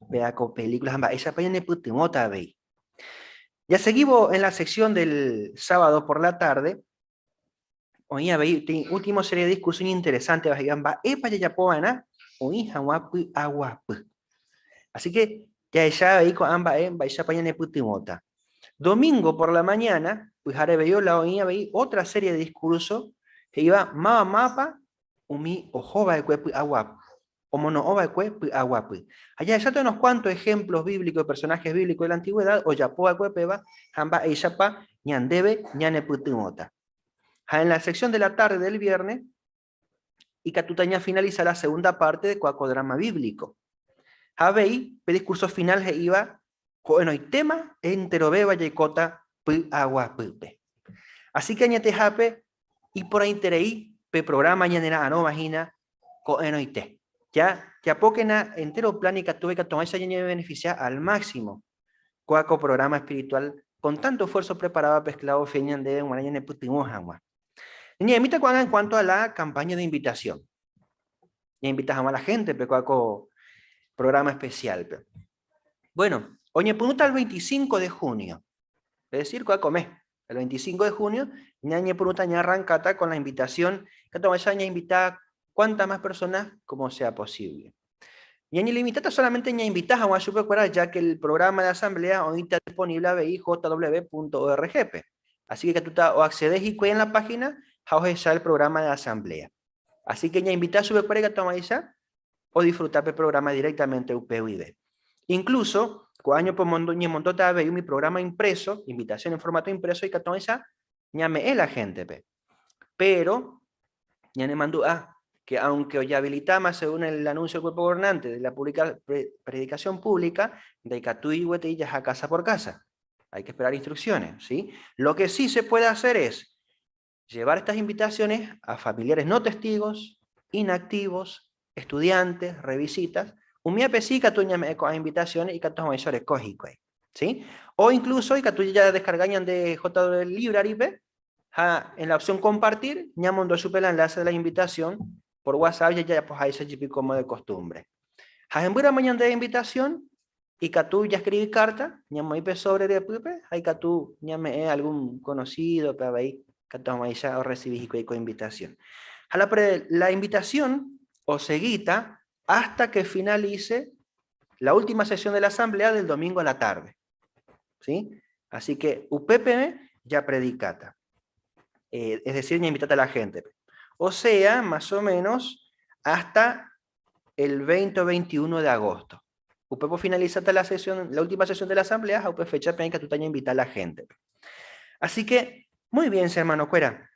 vea ko película ha mba'éichapa ñanepytyvõta avei. Ya seguimos en la sección del sábado por la tarde. Oĩ avei último serie de discursos interesante he'íva mba'épa jajapova'erã oĩ hag̃ua py'aguapy. Así que jahecha avei ko'ã mba'e mba'éichapa ñanepytyvõta. Domingo por la mañana, pyharevei la oĩ avei otra serie de discursos he'íva máva mávapa umi ohova'ekue py'aguapy, omono'õva'ekue py'aguapy. Ha jahecháta unos cuantos ejemplos bíblicos de personajes bíblicos de la antigüedad ojapova'ekue péva ha mba'éichapa ñandéve ñanepytyvõta. Ha en la sección de la tarde del viernes, ikatúta ñafinaliza la segunda parte de kóa ko drama bíblico. Ha avei pe discurso final he'íva ko'ẽrõitéma enterovéva jaikóta py'aguapýpe. Así que añetehápe iporãiterei pe programa ñanera'arõva hína ko'ẽrõite. Ja japókena entero plan ikatúva ikatuháicha ñañebeneficia al máximo kóa ko programa espiritual con tanto esfuerzo preparado pe esclavo fiel ñandéve g̃uarã ñanepytyvõ hag̃ua. Ñañe'ẽmíta ko'ág̃a en cuanto a la campaña de invitación. Ñainvita hag̃ua la gente-pe kóa ko programa especial-pe. Bueno, oñepyrũta el 25 de junio. Es decir, kóa ko mes. El 25 de junio ñañepyrũta ñarrankáta con la invitación katu avaicha ñainvita cuantas más personas como sea posible. Ñañelimitáta solamente ñainvita hag̃ua chupekuéra ya que el programa de asamblea oĩta disponible avei jw.org-pe. Así que katuta o accedes hikuái en la página ha ohecha el programa de asamblea. Así que ñainvita chupekuéra ikatu hag̃uáicha odisfruta pe programa directamente upe guive. Incluso, ko año ñemondóta avei umi programa impreso, invitación en formato impreso ikatu hag̃uáicha ñame'ẽ la gente-pe. Pero, ñanemandu'a que aunque ojehabilitáma según el anuncio del cuerpo gobernante de la predicación pública, ndaikatúi gueteri jaha casa por casa. Hay que esperar instrucciones, ¿sí? Lo que sí se puede hacer es llevar estas invitaciones a familiares no testigos, inactivos, estudiantes, revisitas, umívape si ikatu ñame'ẽ ko'ã invitaciones ikatu hag̃uáicha oreko hikuái, ¿sí? O incluso ikatu jadescarga ñande JW Library-pe ha en la opción compartir ñamondo chupe el enlace de la invitación por WhatsApp jajapoháicha jepi como de costumbre. Ha hembýramo ñande invitación ikatu jascribi carta ñamoĩ pe sobre ryepýpe ha ikatu ñame'ẽ algún conocido-pe avei ikatu hag̃uáicha orrecibi hikuái ko invitación. Ha la, pre, la invitación osegíta hasta que finalice la última sesión de la asamblea del domingo a la tarde. ¿Sí? Así que upépeme japredicáta. Es decir, ñainvitáta a la gente. O sea, más o menos hasta el 20 o 21 de agosto. Upépe finalizata la sesión, la última sesión de la asamblea, ha upe fecha pe ikatúta ñainvita a la gente. Así que, muy bien, hermano kuéra.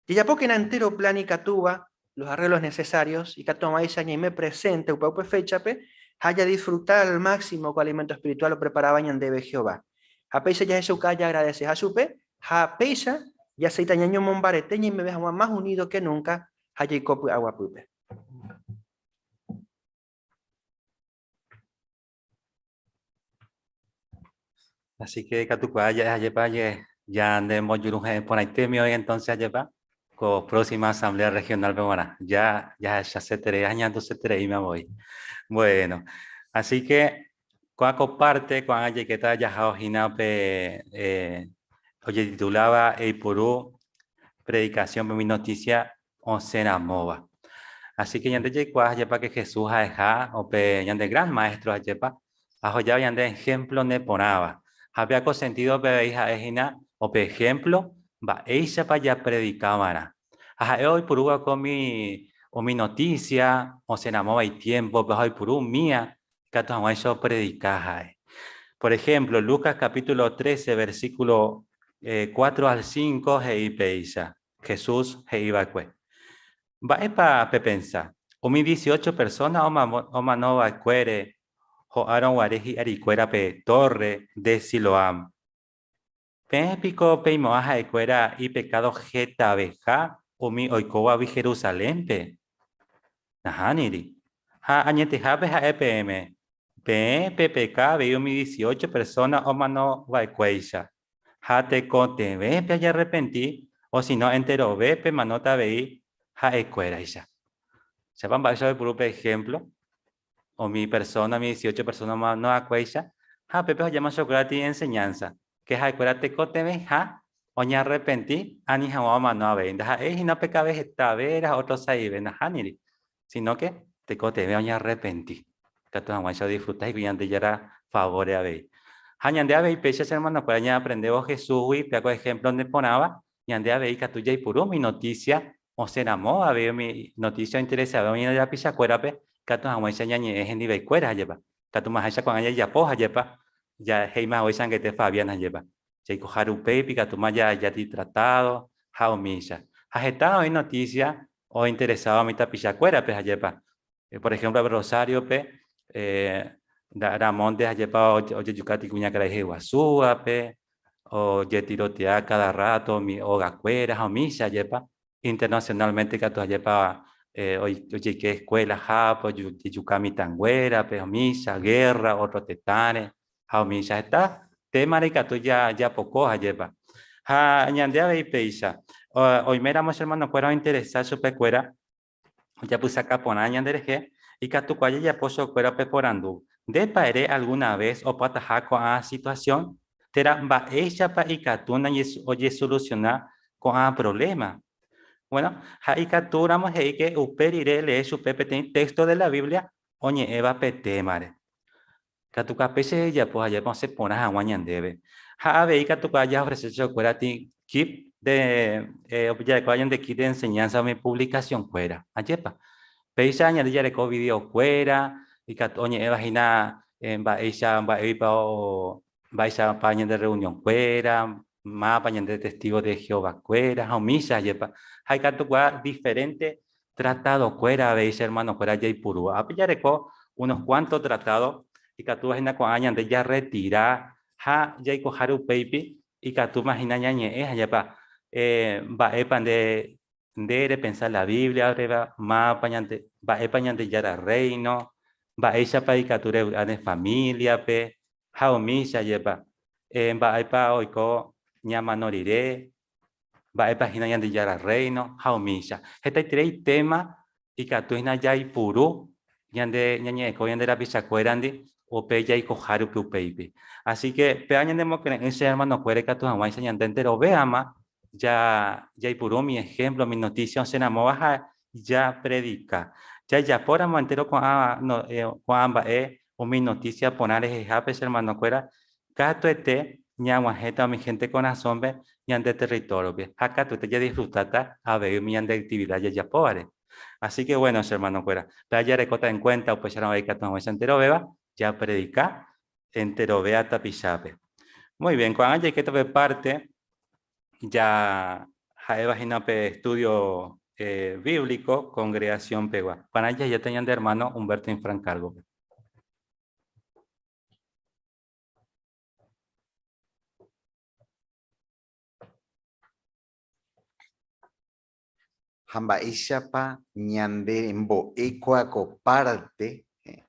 Jajapókena entero plan ikatúva, los arreglos necesarios, ikatu hag̃uáicha ñaime presente upe upe fecha-pe, ha jadisfrutar al máximo ko alimento espiritual opreparáva ñandéve Jehová. Ha péicha jahechauka jaagradeseha chupe. Ha péicha jaseíta ñañomombarete ñaimeve hag̃ua más unido que nunca ha jaiko py'aguapýpe. Así que katukuaa ja'e ajépa ya nde mbojuruhe'ẽ porãitémi oĩ entonces ajépa ko próxima asamblea regional-pe g̃uarã. Ya jahechaseterei ha ñahendusetereíma voi. Bueno, así que ko'ã ko parte ko'ág̃a jaikéta jahao hína pe eh, ojetituláva Eipuru predicación-pe umi noticia osẽ ramóva. Así que ñande jaikuaa ajépa que Jesús ha'eha upe ñande gran maestro ajépa, ahojáva ñande ejemplo neporãva. Ha péa ko sentido-pe avei ha'e hína upe ejemplo mba'éichapa japredika va'erã. Ha ha'e oipurúva ko umi umi noticia osẽ ramóva itiémpope ha oipuru umía ikatu hag̃uáicha opredika ha'e. Por ejemplo, Lucas capítulo 13, versículo 4 al 5 he'i péicha, Jesús he'i va'ekue, Mba'épa pepensa? Umi 18 persóna omano va'ekuére ho'árõ guare hi'arikuéra pe tórre de Siloam. Peẽ piko peimo'ã ha'ekuéra ipekádo hetaveha umi oikóvagui Jerusalénpe? Nahániri. Ha añetehápe ha'e peẽme, peẽ pepeka avei umi 18 persóna omano va'ekuéicha. Ha tekotevẽ pejarrepenti, osino enterove pemanóta avei ha'ekuéraicha. Chépa mba'éicha oipuru pe ehémplo? Umi persóna, umi 18 persóna omano va'ekuéicha, ha pépe ohejáma chupekuéra enseñánsa, ke ha'ekuéra tekotevẽha oñearrepenti ani hag̃ua omano avei. Ndaha'éi hína pekave heta vera ha ótro sa'ive, nahániri, síno ke tekotevẽ oñearrepenti, ikatu hag̃uáicha odisfruta hikuái Ñandejára favóre avei. Ha ñande avei péicha che hermanokuéra ñaaprendévo Jesúsgui, péa ko ehémplo neporãva, ñande avei ikatu jaipuru umi notísia osẽ ramo avei umi notísia ointeresave umi ñande rapichakuérape, ikatu hag̃uáicha ñañe'ẽ hendivekuéra, ajépa. Katu maháicha ko'ág̃a jajapo ajépa, ja he'íma haguéicha angete Fabián ajépa. Jaikoha rupéipi katuma jajati tratado ha umícha. Ha heta oĩ noticia ointeresáva umi tapichakuérape ajépa. Por ejemplo, Rosario-pe Ramónte ajépa ojejukáti kuñakarai heguasúvape, ojetirotea cada rato umi ogakuéra ha umícha ajépa. Internacionalmente katu ajépa ojeike escuela hápe, ojejuka mitãnguérape, umícha, guerra otro tetãre ha umícha. Heta témare ikatu japoko ajépa. Ha ñande avei péicha, oiméramo che hermanokuéra ointeresa chupekuéra ojapysaka porã ñanderehe, ikatukuaa jajapo chupekuéra peporandu, Ndépa ere alguna ves opataha ko'ã situasión? Térã mba'éichapa ikatu ojesolusiona ko'ã provléma? Bueno, ha ikatúramo he'i ke upe rire elee chupe peteĩ téxto de la Biblia oñe'ẽva pe témare. Katu kape che jajapo ha ja'épa osẽ porã hag̃ua ñandéve. Ha avei katu kuaa jaofrese chupekuéra kit de jarekóva ñande kit de enseñanza umi publicación-kuéra. Ajépa? Péicha ñande jareko video-kuéra, ikatu oñe'ẽva hína mba'éicha mba'éipa mba'éichapa ñande reunión-kuéra, mávapa ñande testigo de Jehová-kuéra ha umícha ajépa. Ha ikatukuaa diferente tratado-kuéra avei che hermano-kuéra jaipurúva. Ápe jareko unos cuanto tratado ikatúva hína ko'ã ñande jarretira ha jaikoháre upéipi ikatúma hína ñañe'ẽ ha japa mba'épa nde nde repensa la Biblia reva, mávapa ñande mba'épa Ñandejára Rréino, mba'éichapa ikatu revy'a ne famíliape ha umícha jepa mba'épa oiko ñamano rire, mba'épa hína Ñandejára Rréino ha umícha. Hetaiterei téma ikatu hína jaipuru ñande ñañe'ẽko ñande rapichakuérandi upe jaikoha rupi upéipi. Así que péva ñanemokyre'ỹ che hermanokuéra ikatu hag̃uáicha ñande enterovéama ja jaipuru umi ejemplo, umi noticia osẽramóva ha japredika. Jajapóramo entéro ko'ã ko'ã mba'e umi noticia porã rehehápe che hermanokuéra, katuete ñag̃uahẽta umi hénte korasõme ñande territóriope ha katuete jadisfrutáta avei umi ñande actividad jajapóvare. Así que bueno, che hermanokuéra, péva jarekóta en cuenta upéicharõ avei ikatu hag̃uáicha enterovéva japredika enterovéa tapichápe. Muy bien, ko'ág̃a jaikéta pe parte ja ha'éva hína pe estudio bíblico congregación pegua. Parã jahejáta ñande hermano Humberto Infran cargo-pe. Ha mba'éichapa ñande mbo'e kóa ko parte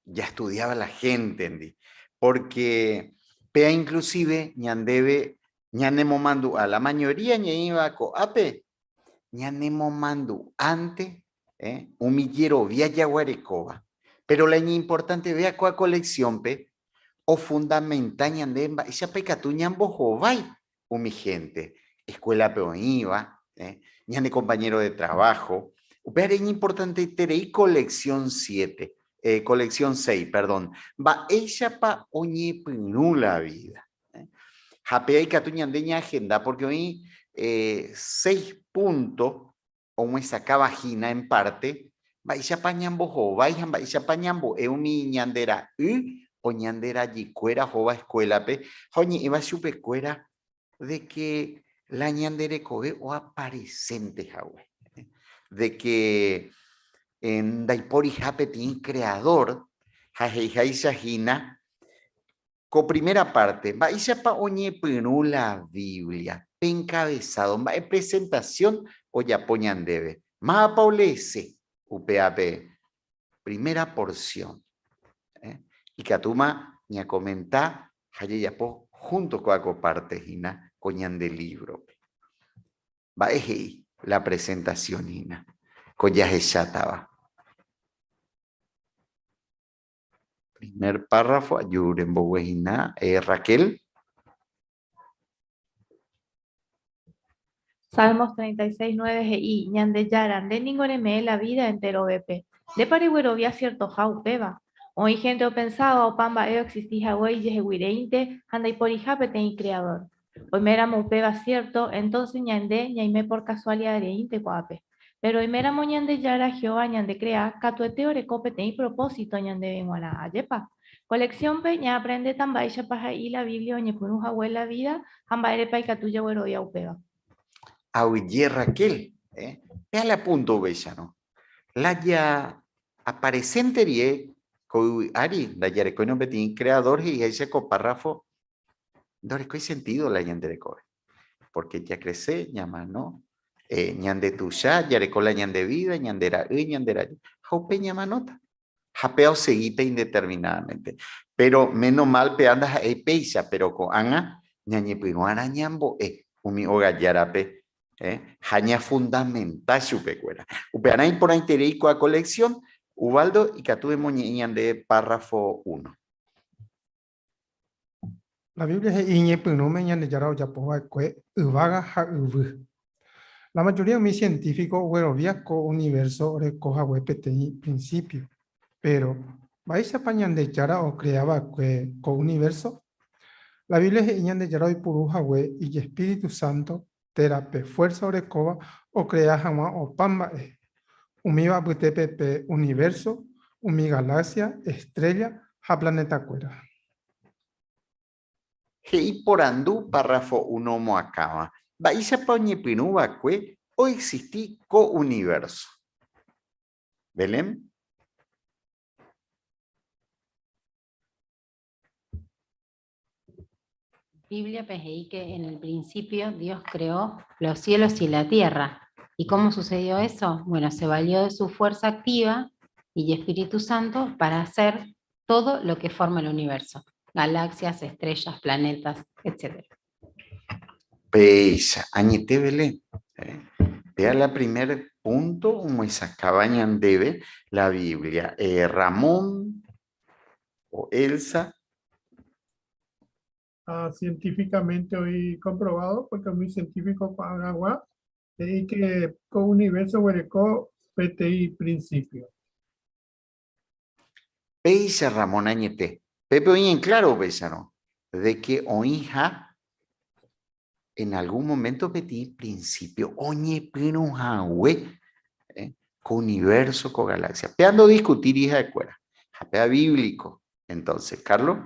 jastudiáva la héntendi, pórke péa inklusive ñandéve ñanemomandu'a, la mayoría ñaĩva ko'ápe ñanemomandu'ánte umi jerovia jaguerekóva. Péro la iñimportantevéva kóa ko leksiónpe ofundamenta ñande mba'éichapa ikatu ñambohovái umi hénte, eskuélape oĩva, ñane kompañéro de traváho. Upévare iñimportanteterei ko leksión siete, ko leksión seis, perdón, mba'éichapa oñepyrũ la vída. Ha péa ikatu ñande ñaagenda pórke oĩ seis púnto omyesakãva hína en parte mba'éichapa ñambohovái ha mba'éichapa ñambo'e umi ñande ra'y o ñande rajykuéra ohóva eskuélape ha oñe'ẽva chupekuéra de que la ñande rekove oaparesénte hague, de que ndaiporiha peteĩ creador ha he'iháicha hína Ko primera parte, mba'éichapa oñepyrũ la Biblia? Pe encabezado, mba'e presentación ojapo ñandéve? Mávapa oleese upéva pe primera porción? Ikatúma ñakomenta ha jajapo junto kóva ko parte hína ko ñande libro-pe. Mba'e he'i la presentación hína ko jahechátava? Primer párrafo, aju rembogue hína. Raquel. Salmos 36, 9 he'i, Ñandejára, nde ningo reme'ẽ la vida enterovépe. Ndépa reguerovia siertoha upéva? Oĩ hénte opensáva opa mba'e oexisti hague ijehegui reínte ha ndaiporiha peteĩ Kreadór. Oiméramo upéva siérto, entónse ñande ñaime por kasualida reínte ko'ápe. Péro oiméramo Ñandejára Jehová ñandekrea, katuete oreko peteĩ propósito ñandéve g̃uarã. Ajépa? Ko leksiónpe ñaaprendéta mba'éichapa he'i la Biblia oñepyrũ hague la vída ha mba'érepa ikatu jaguerovia upéva. Aguyje Raquel, Péa la punto upéicharõ. La ja aparecente rie ko yvy ári ndajarekóirõ peteĩ creador he'iháicha ko párrafo ndorekói sentido la ñande rekove, porque jacrece, ñamano, ñande tuicha, jareko la ñande vida, ñande ra'y, ñande rajy, ha upe ñamanóta. Ha péa osegíta indeterminadamente. Pero menos mal péa ndaha'éi péicha, pero ko'ág̃a ñañepyrũ'arã ñambo'e umi óga járape ha ñafundamenta chupekuéra. Upearã iporãiterei kua colección, Ubaldo, ikatu emoñe'ẽ ñande párrafo uno. La Biblia he'i iñepyrũme Ñandejára ojapo va'ekue yvága ha yvy. La majoría umi sientífiko oguerovia ko univérso oreko hague peteĩ prinsípio. Péro, mba'éichapa Ñandejára okrea va'ekue ko univérso? La Biblia he'i Ñandejára oipuru hague ijespíritu sánto térã pe fuérsa orekóva okrea hag̃ua opa mba'e, umíva apytépe pe univérso, umi galáxia, estrélla ha planetakuéra. He'i porandu párrafo uno omoakãva, Mba'éichapa oñepyrũ va'ekue oexisti ko univérso? Belén. Biblia he'i que en el principio Dios creó los cielos y la tierra. ¿Y cómo sucedió eso? Bueno, se valió de su fuerza activa y Espíritu Santo para hacer todo lo que forma el universo. Galaxias, estrellas, planetas, etc. Péicha, añete Belén. Eh? Vea la primer punto omoesakãva ñandéve la Biblia. Eh, Ramón o Elsa. Ha científicamente oĩ comprobado porque umi científico ko'ag̃agua he'i que ko universo oguereko peteĩ principio. Péicha Ramón añete. Pépe oĩ en claro upéicharõ de que oĩha en algún momento peteĩ principio oñepyrũ hague ko universo, ko galaxia. Péa ndodiscutíri ha'ekuéra. Ha péa bíblico. Entonces, Carlos.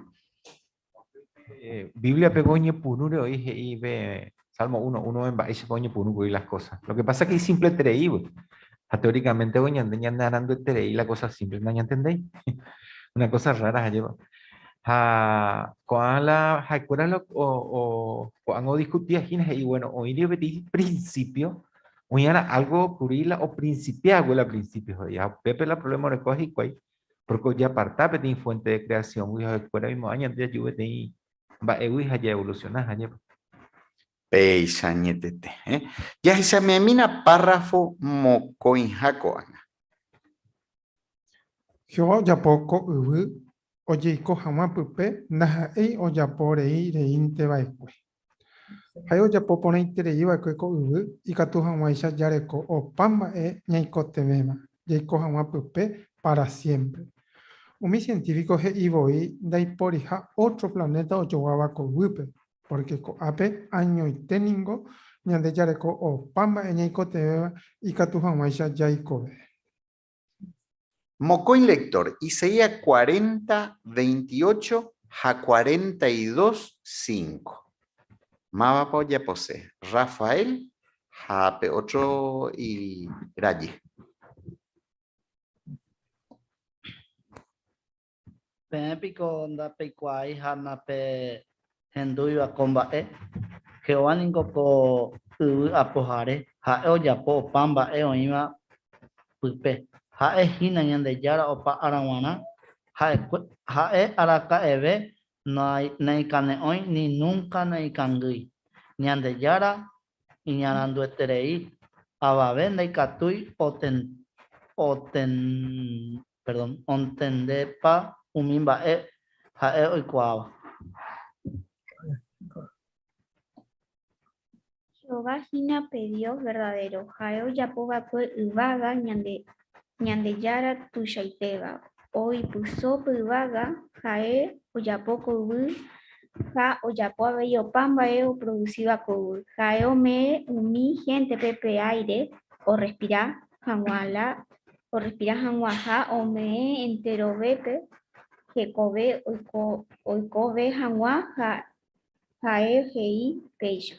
Biblia-pe ko oñepyrũre oĩ he'i pe Salmo 1, 1 mba'éichapa oñepyrũ kuri las cosas. Lo que pasa que isimpleterei voi. Ha teóricamente voi ñande ñanearandueterei la cosa simple nañantendéi. Una cosa rara ajépa. Ha ko'ã la ha'ekuéra lo o, o, ko'ág̃a odiscutia hína he'i, bueno, oĩri peteĩ principio. Oĩ'arã algo ocurri la oprincipia hague la principio he'i, ha upépe la problema orekóva hikuái, porque ojeaparta peteĩ fuente de creación-gui ha ha'ekuéra oimo'ã ñande jaju peteĩ mba'égui ha jaevoluciona ha ñepa. Péicha añetete. Jahechamemína párrafo mokõiha ko'ág̃a. Jehová ojapo ko yvy ojeiko hag̃ua pype ndaha'éi ojapo rei reínte va'ekue. Ha'e ojapo porãiterei va'ekue ko yvy ikatu hag̃uáicha jareko opa mba'e ñaikotevẽva jaiko hag̃ua pype pára siémpre. Umi sientífiko he'i voi ndaiporiha ótro planéta ojoguáva ko yvýpe, pórke ko'ápe añoite ningo ñande jareko opa mba'e ñaikotevẽva ikatu hag̃uáicha jaikove. Mokõi lector, Isaías 40, 28 ha 42, 5. Mávapa ojapose? Rafael ha pe otro irajy. Peẽ piko ndapeikuaái ha napehendúiva ko mba'e? Jehová ningo ko yvy apohare, ha'e ojapo opa mba'e oĩva pype. Ha'e hína Ñandejára opa ára g̃uarã, ha'e araka'eve naikane'õi ni núnka naikangýi. Ñandejára iñarandueterei, avave ndaikatúi perdón, ontendépa umi mba'e ha'e oikuaáva. Jehová hína pe Dios verdadéro, ha'e ojapo va'ekue yvága Ñandejára tuichaitéva, oipyso pe yvága, ha'e ojapo ko yvy ha ojapo avei opa mba'e oprodusíva ko yvy. Ha'e ome'ẽ umi héntepe pe áire orrespira hag̃ua la orrespira hag̃ua ha ome'ẽ enterovépe hekove oikove hag̃ua ha ha'e he'i péicha.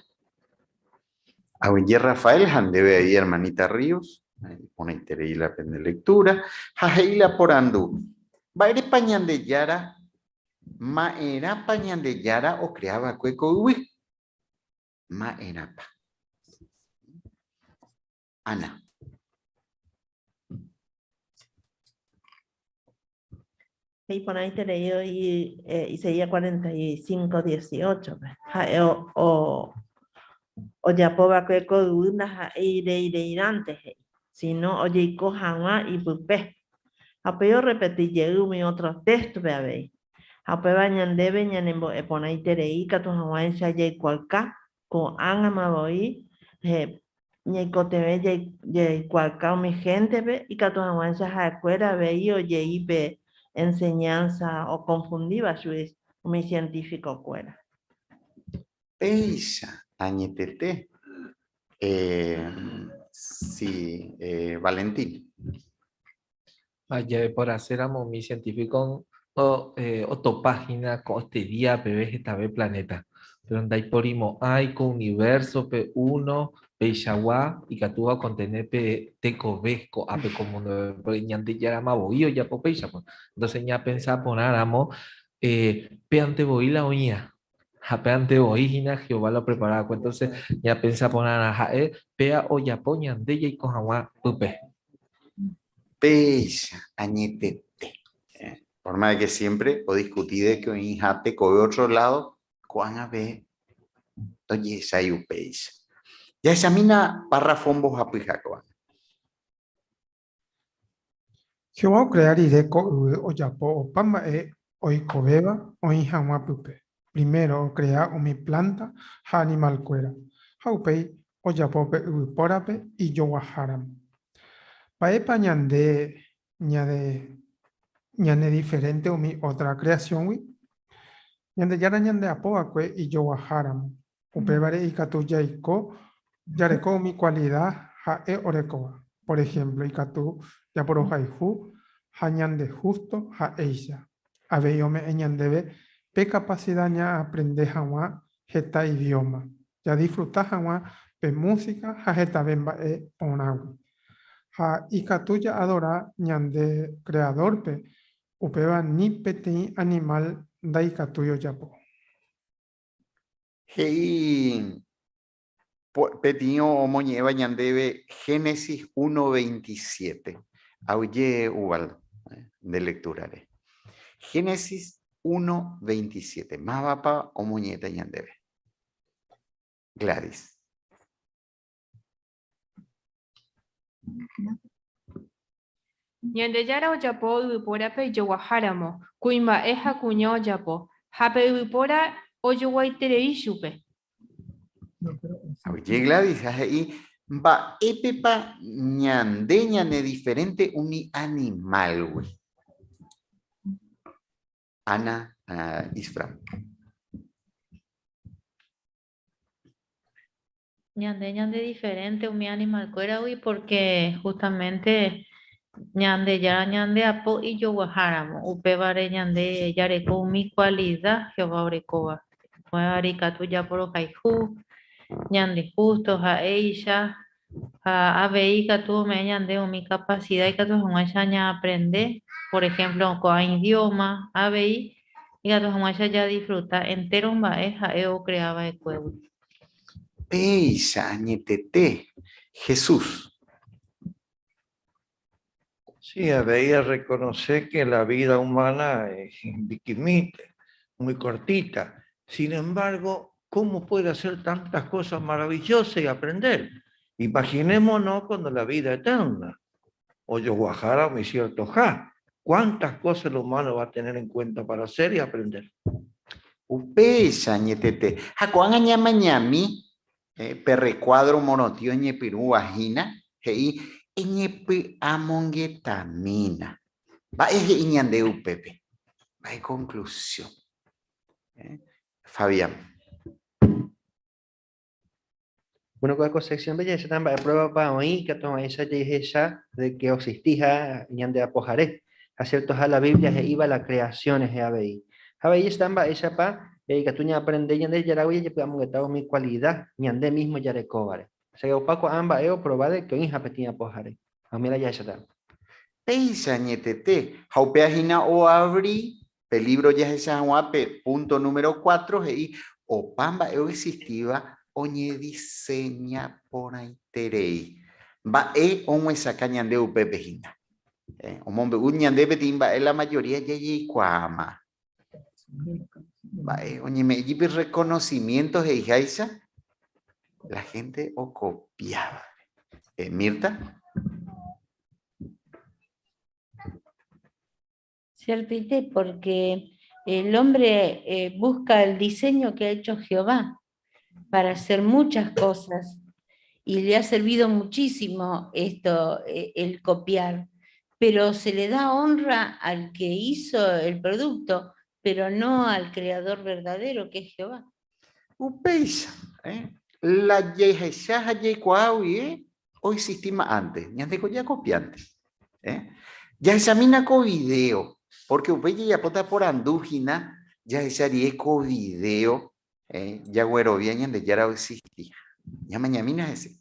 Aguyje Rafael ha ndéve avei hermanita Ríos, iporãiterei la pende lectura, ha he'i la porandu, Mba'érepa Ñandejára, ma'erãpa Ñandejára ocrea va'ekue ko yvy? Ma'erãpa? Ana. Iporãiterei oĩ Isaías 45, 18-pe. Ha'e ojapo va'ekue ko yvy ndaha'éi rei reirãnte he'i, síno ojeiko hag̃ua ipype. Ha upéi orrepeti jey umi ótro téxtope avei. Ha upéva ñandéve ñanembo'e porãiterei ikatu hag̃uáicha jaikuaauka Ko'ág̃ama voi ñaikotevẽ jaikuaauka umi héntepe ikatu hag̃uáicha ha'ekuéra avei ojei pe enseñánsa okonfundíva chugui umi sientifikokuéra. Péicha añetete, si, Valentín. Jajeporaséramo umi científico otopa hína ko este día peve hetave planeta. Péro ndaiporimo'ãi ko univérsope uno peichagua ikatúva okontene pe tekove ko'ápe ko múndope, pórke Ñandejárama voi ojapo péicha. Entónse ñapensa porãramo péante voi la oĩva, ha péante voi hína Jehová la oprepara va'ekue. Entónse ñapensa porãrã ha'e péa ojapo ñande jaiko hag̃ua pype. Péicha añetete. Por más que siempre odiscuti de que oĩha tekove otro lado, ko'ág̃a pe ndojehechái upéicha. Jahechamína párrafo mbohapyha ko'ág̃a. Jehová okrea rire ko yvy ojapo opa mba'e oikovéva oĩ hag̃ua pype. Primero okrea umi plánta ha animalkuéra, ha upéi ojapo pe yvypórape ijoguaháramo. Mba'épa ñande ñanediferénte umi ótra kreasióngui? Ñandejára ñandeapo va'ekue ijoguaháramo, upévare ikatu jaiko jareko umi kualida ha'e orekóva. Por ehémplo, ikatu japorohayhu ha ñandehústo ha'éicha. Avei ome'ẽ ñandéve pe kapasida ñaaprende hag̃ua heta idióma, jadisfruta hag̃ua pe músika ha hetave mba'e porãgui. Ha ikatu jaadora ñande Kreadórpe, upéva ni peteĩ animál ndaikatúi ojapo. He'i. Peteĩ omoñe'ẽva ñandéve Génesis 1:27. Aguyje Ubaldo, nde lectura-re. Génesis 1:27. Mávapa omoñe'ẽta ñandéve? Gladys. Ñandejára ojapo yvypórape ijoguaháramo, kuimba'e ha kuña ojapo, ha pe yvypóra ojoguaiterei chupe. Oye Gladys ha he'i mba'épepa ñande ñanediferénte umi animálgui. Ana Isfra. Ñande ñande diferente umi animalkuéragui porque justamente Ñandejára ñandeapo ijoguaháramo, upévare ñande jareko umi kualida Jehová orekóva. Upévare ikatu japorohayhu, ñande justo ha'éicha, ha avei ikatu ome'ẽ ñande umi kapasida ikatu hag̃uáicha ñaaprende, por ejemplo ko'ã idioma, avei ikatu hag̃uáicha jadisfruta entéro mba'e ha'e okrea va'ekuégui. Péicha añetete, Jesús. Sí, avei reconoce que la vida humana es mbykymi, muy cortita. Sin embargo, ¿cómo puede hacer tantas cosas maravillosas y aprender? Imaginémonos cuando la vida eterna, ojoguahára umi ciertoha, cuántas cosas el humano va a tener en cuenta para hacer y aprender. Upéicha añetete. Ha ko'ág̃a ñamañami pe rekuádro morotĩ oñepyrũva hína, he'i, Eñepy'amongetamína. Mba'e he'i ñande upépe? Mba'e conclusión? Fabián. Bueno, kóva ko sección-pe jahecháta mba'e prueba-pa oĩ ikatu hag̃uáicha jahecha de que oexistiha ñande Apohare, ha ciertoha la Biblia he'íva la creación rehe avei. Ha avei jahecháta mba'éichapa ikatu ñaaprende Ñandejáragui jajepy'amongeta umi kualida ñande mismo jarekóvare. Osea que opa ko'ã mba'e oprova de que oĩha peteĩ Apohare. Ha umíva la jahecháta. Péicha añetete, ha upéva hína oavri Pe lívro jahecha hag̃ua pe púnto número cuatro he'i opa mba'e oexistíva oñediseña porãiterei. Mba'e og̃uesakã ñande upépe hína? Omombe'u ñande peteĩ mba'e la majoría jajeikuaáma. Mba'e oñeme'ẽ jepi reconocimiento he'iháicha la gente okopiáva. Mirta? Cierto, porque el hombre eh, busca el diseño que ha hecho Jehová para hacer muchas cosas y le ha servido muchísimo esto, eh, el copiar, pero se le da honra al que hizo el producto, pero no al creador verdadero que es Jehová. Upéicha, eh, la jehecha ha jaikuaa guive oexistíma antes, ñandeko jakopiánte. Eh. Jahechamína ko video, porque upéi jajapóta porandu hína jahecha rire ko video eh, jaguerovia Ñandejára oexistiha. Ñamañamína hese.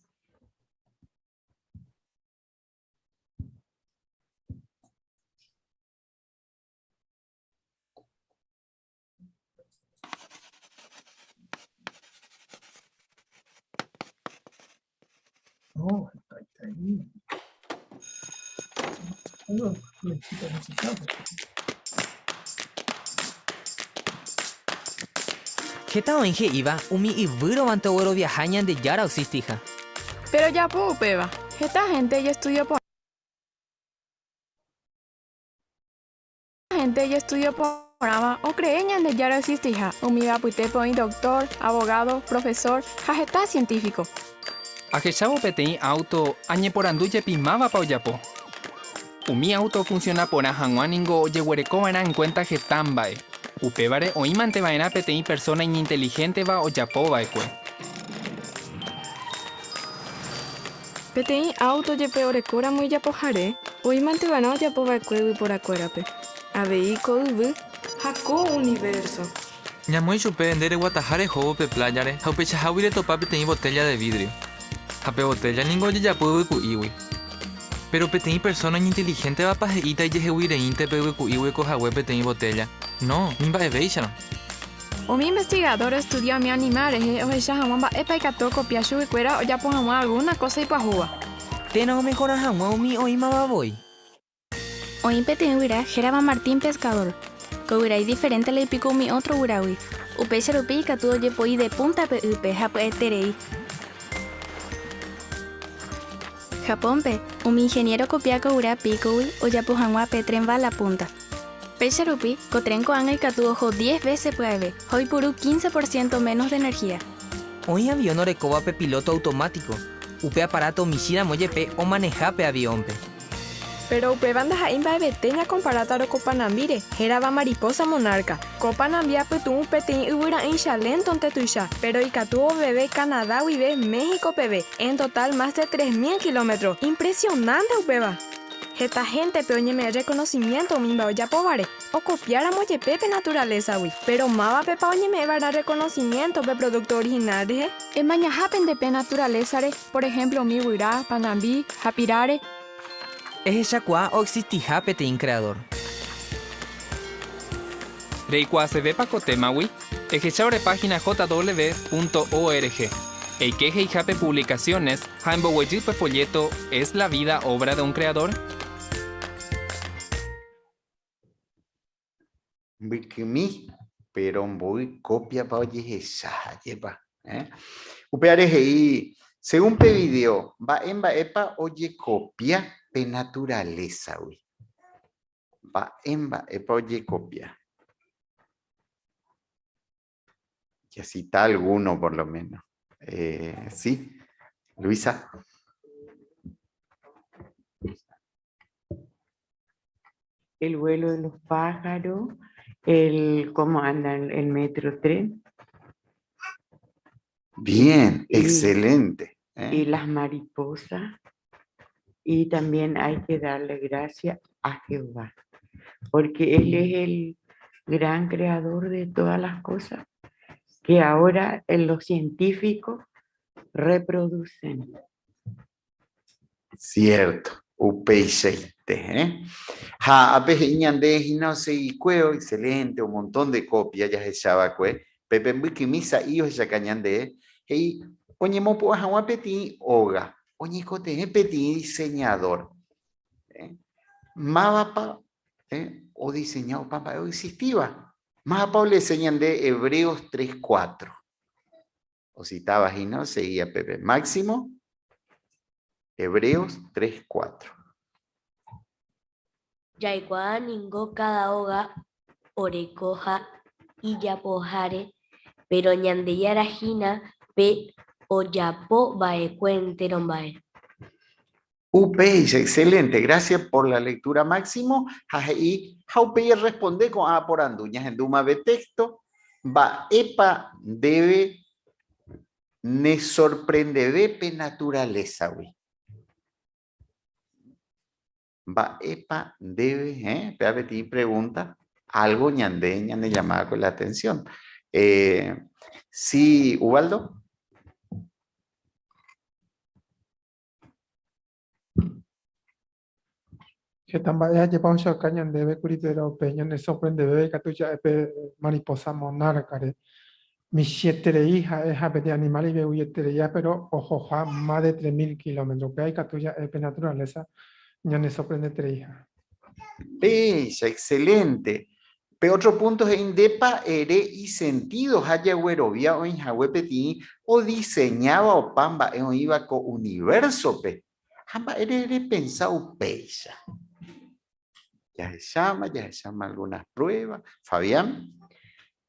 No, está ahí. Heta oĩ he'íva umi yvýrovante ogueroviaha Ñandejára oexistiha. Péro japu upéva, heta hénte ijestudio porã. Hénte ijestudio porãva okree Ñandejára oexistiha, umíva apytépe oĩ doktór, avogádo, profesór ha heta sientífiko. Ahechávo peteĩ áuto añeporandu jepi mávapa ojapo. Umi áuto ofunsiona porã hag̃ua ningo ojeguereko va'erã enkuénta heta mba'e. Upévare oĩmante va'erã peteĩ persóna iñintelihénteva ojapo va'ekue. Peteĩ áuto jepe orekóramo ijapohare, oĩmante va'erã ojapo va'ekue yvyporakuérape, avei ko yvy ha ko univérso. Ñamoĩ chupe nde reguataha rehóvo pe plájare ha upeichahágui retopa peteĩ botélla de vídrio. Ha pe botélla ningo ojejapo yvyku'ígui. Péro peteĩ persóna iñintelihéntevapa he'íta ijehegui reínte pe yvyku'ígui oiko hague peteĩ botélla? No, ni mba'evéicharõ. Umi investigadór ostudia umi animál rehe ohecha hag̃ua mba'épa ikatu okopia chuguikuéra ojapo hag̃ua algúna kósa ipyahúva. Térã omehora hag̃ua umi oĩmava voi. Oĩ peteĩ guyra hérava Martín Pescador. Ko guyra idiferénte la ipiko umi ótro guyrágui. Upéicha rupi ikatu ojepoi de púnta pe ýpe ha pya'eterei. Japónpe, umi ingeniéro okopia ko guyra píkogui ojapo hag̃ua pe tren bala púnta. Péicha rupi, ko tren ko'ág̃a ikatu oho diez vése pya'eve ha oipuru quince por ciento ménos de enerhía. Oĩ avión orekóva pe pilóto automátiko, upe aparáto michĩramo jepe omaneha pe aviónpe. Péro upéva ndaha'éi mba'evete ñakomparátarõ ko panambíre, hérava mariposa monarca. Ko panambi apytu'ũ peteĩ yvyra'ỹicha léntonte tuicha, péro ikatu oveve Canadá guive México peve, en total más de 3000 kilómetro. Impresionánte upéva! Heta héntepe oñeme'ẽ rrekonosimiénto umi mba'e ojapóvare, okopiáramo jepe pe naturalésagui. Péro mávapepa oñeme'ẽ va'erã rrekonosimiénto pe prodúkto orihinál rehe? Emañaha pende pe naturalésare, por ehémplo umi guyra, panambi ha piráre. Ehechakuaa oexistiha peteĩ Creador. Reikuaasevépa ko témagui? Ehecha ore páhina jw.org. Eike he'ihápe Publicaciones ha emboguejy pe folléto ¿Es la vida obra de un Creador? Mbykymi, péro mboy kópiapa ojehecha, ajépa? Eh? Upévare he'i, según pe video, mba'e mba'épa ojekopia pe naturalésagui? Mba'e mba'épa ojekopia? Ya cita alguno por lo menos. Eh, sí, Luisa. El vuelo de los pájaros, el cómo anda el metro tren. Bien, excelente. ¿eh? Y las mariposas. Y también hay que darle gracias a Jehová, porque Él es el gran creador de todas las cosas que ahora los científicos reproducen. Cierto, upeichaite, eh? Ha ápe he'i ñande hína oseguikuévo, excelente, un montón de copia jahechava'ekue, pe mbykymi sa'i ohechaka ñande, he'i oñemopu'ã hag̃ua peteĩ óga, oñekotevẽ peteĩ diseñador. Eh? Mávapa eh, odiseña opa mba'e oexistíva? Mávapa olese ñande Hebreos 3.4? Ocitáva hína oseguía peve. Máximo, Hebreos 3.4. Jaikuaa ningo káda óga orekoha ijapohare, péro Ñandejára hína pe ojapo va'ekue entéro mba'e. Upéicha, excelente, gracias por la lectura Máximo, ha he'i, ha upéi erresponde ko'ã porandu, ñahendúmave texto, mba'épa ndéve ne sorprendeve pe naturaleza-gui? Mba'épa ndéve, eh, péva peteĩ pregunta, algo ñande ñane llamaba con la atención. Eh, sí, Ubaldo. Heta mba'e ajépa ohechauka ñandéve kuri péro upe ñanesorprendeve ikatu ja'e pe mariposa monarca-re. Michĩeterei ha'e ha peteĩ animal ivevuietereiha péro ohoha más de 3000 kilómetro. Upéva ikatu ja'e pe naturaleza ñanesorprendetereiha. Péicha, excelente. Pe ótro púnto he'i ndépa ere isentido ha jaguerovia oĩhague peteĩ odiseñáva opa mba'e oĩva ko univérsope. Ha mba'ére repensa upéicha? Jahecháma, jahecháma algunas pruebas. Fabián.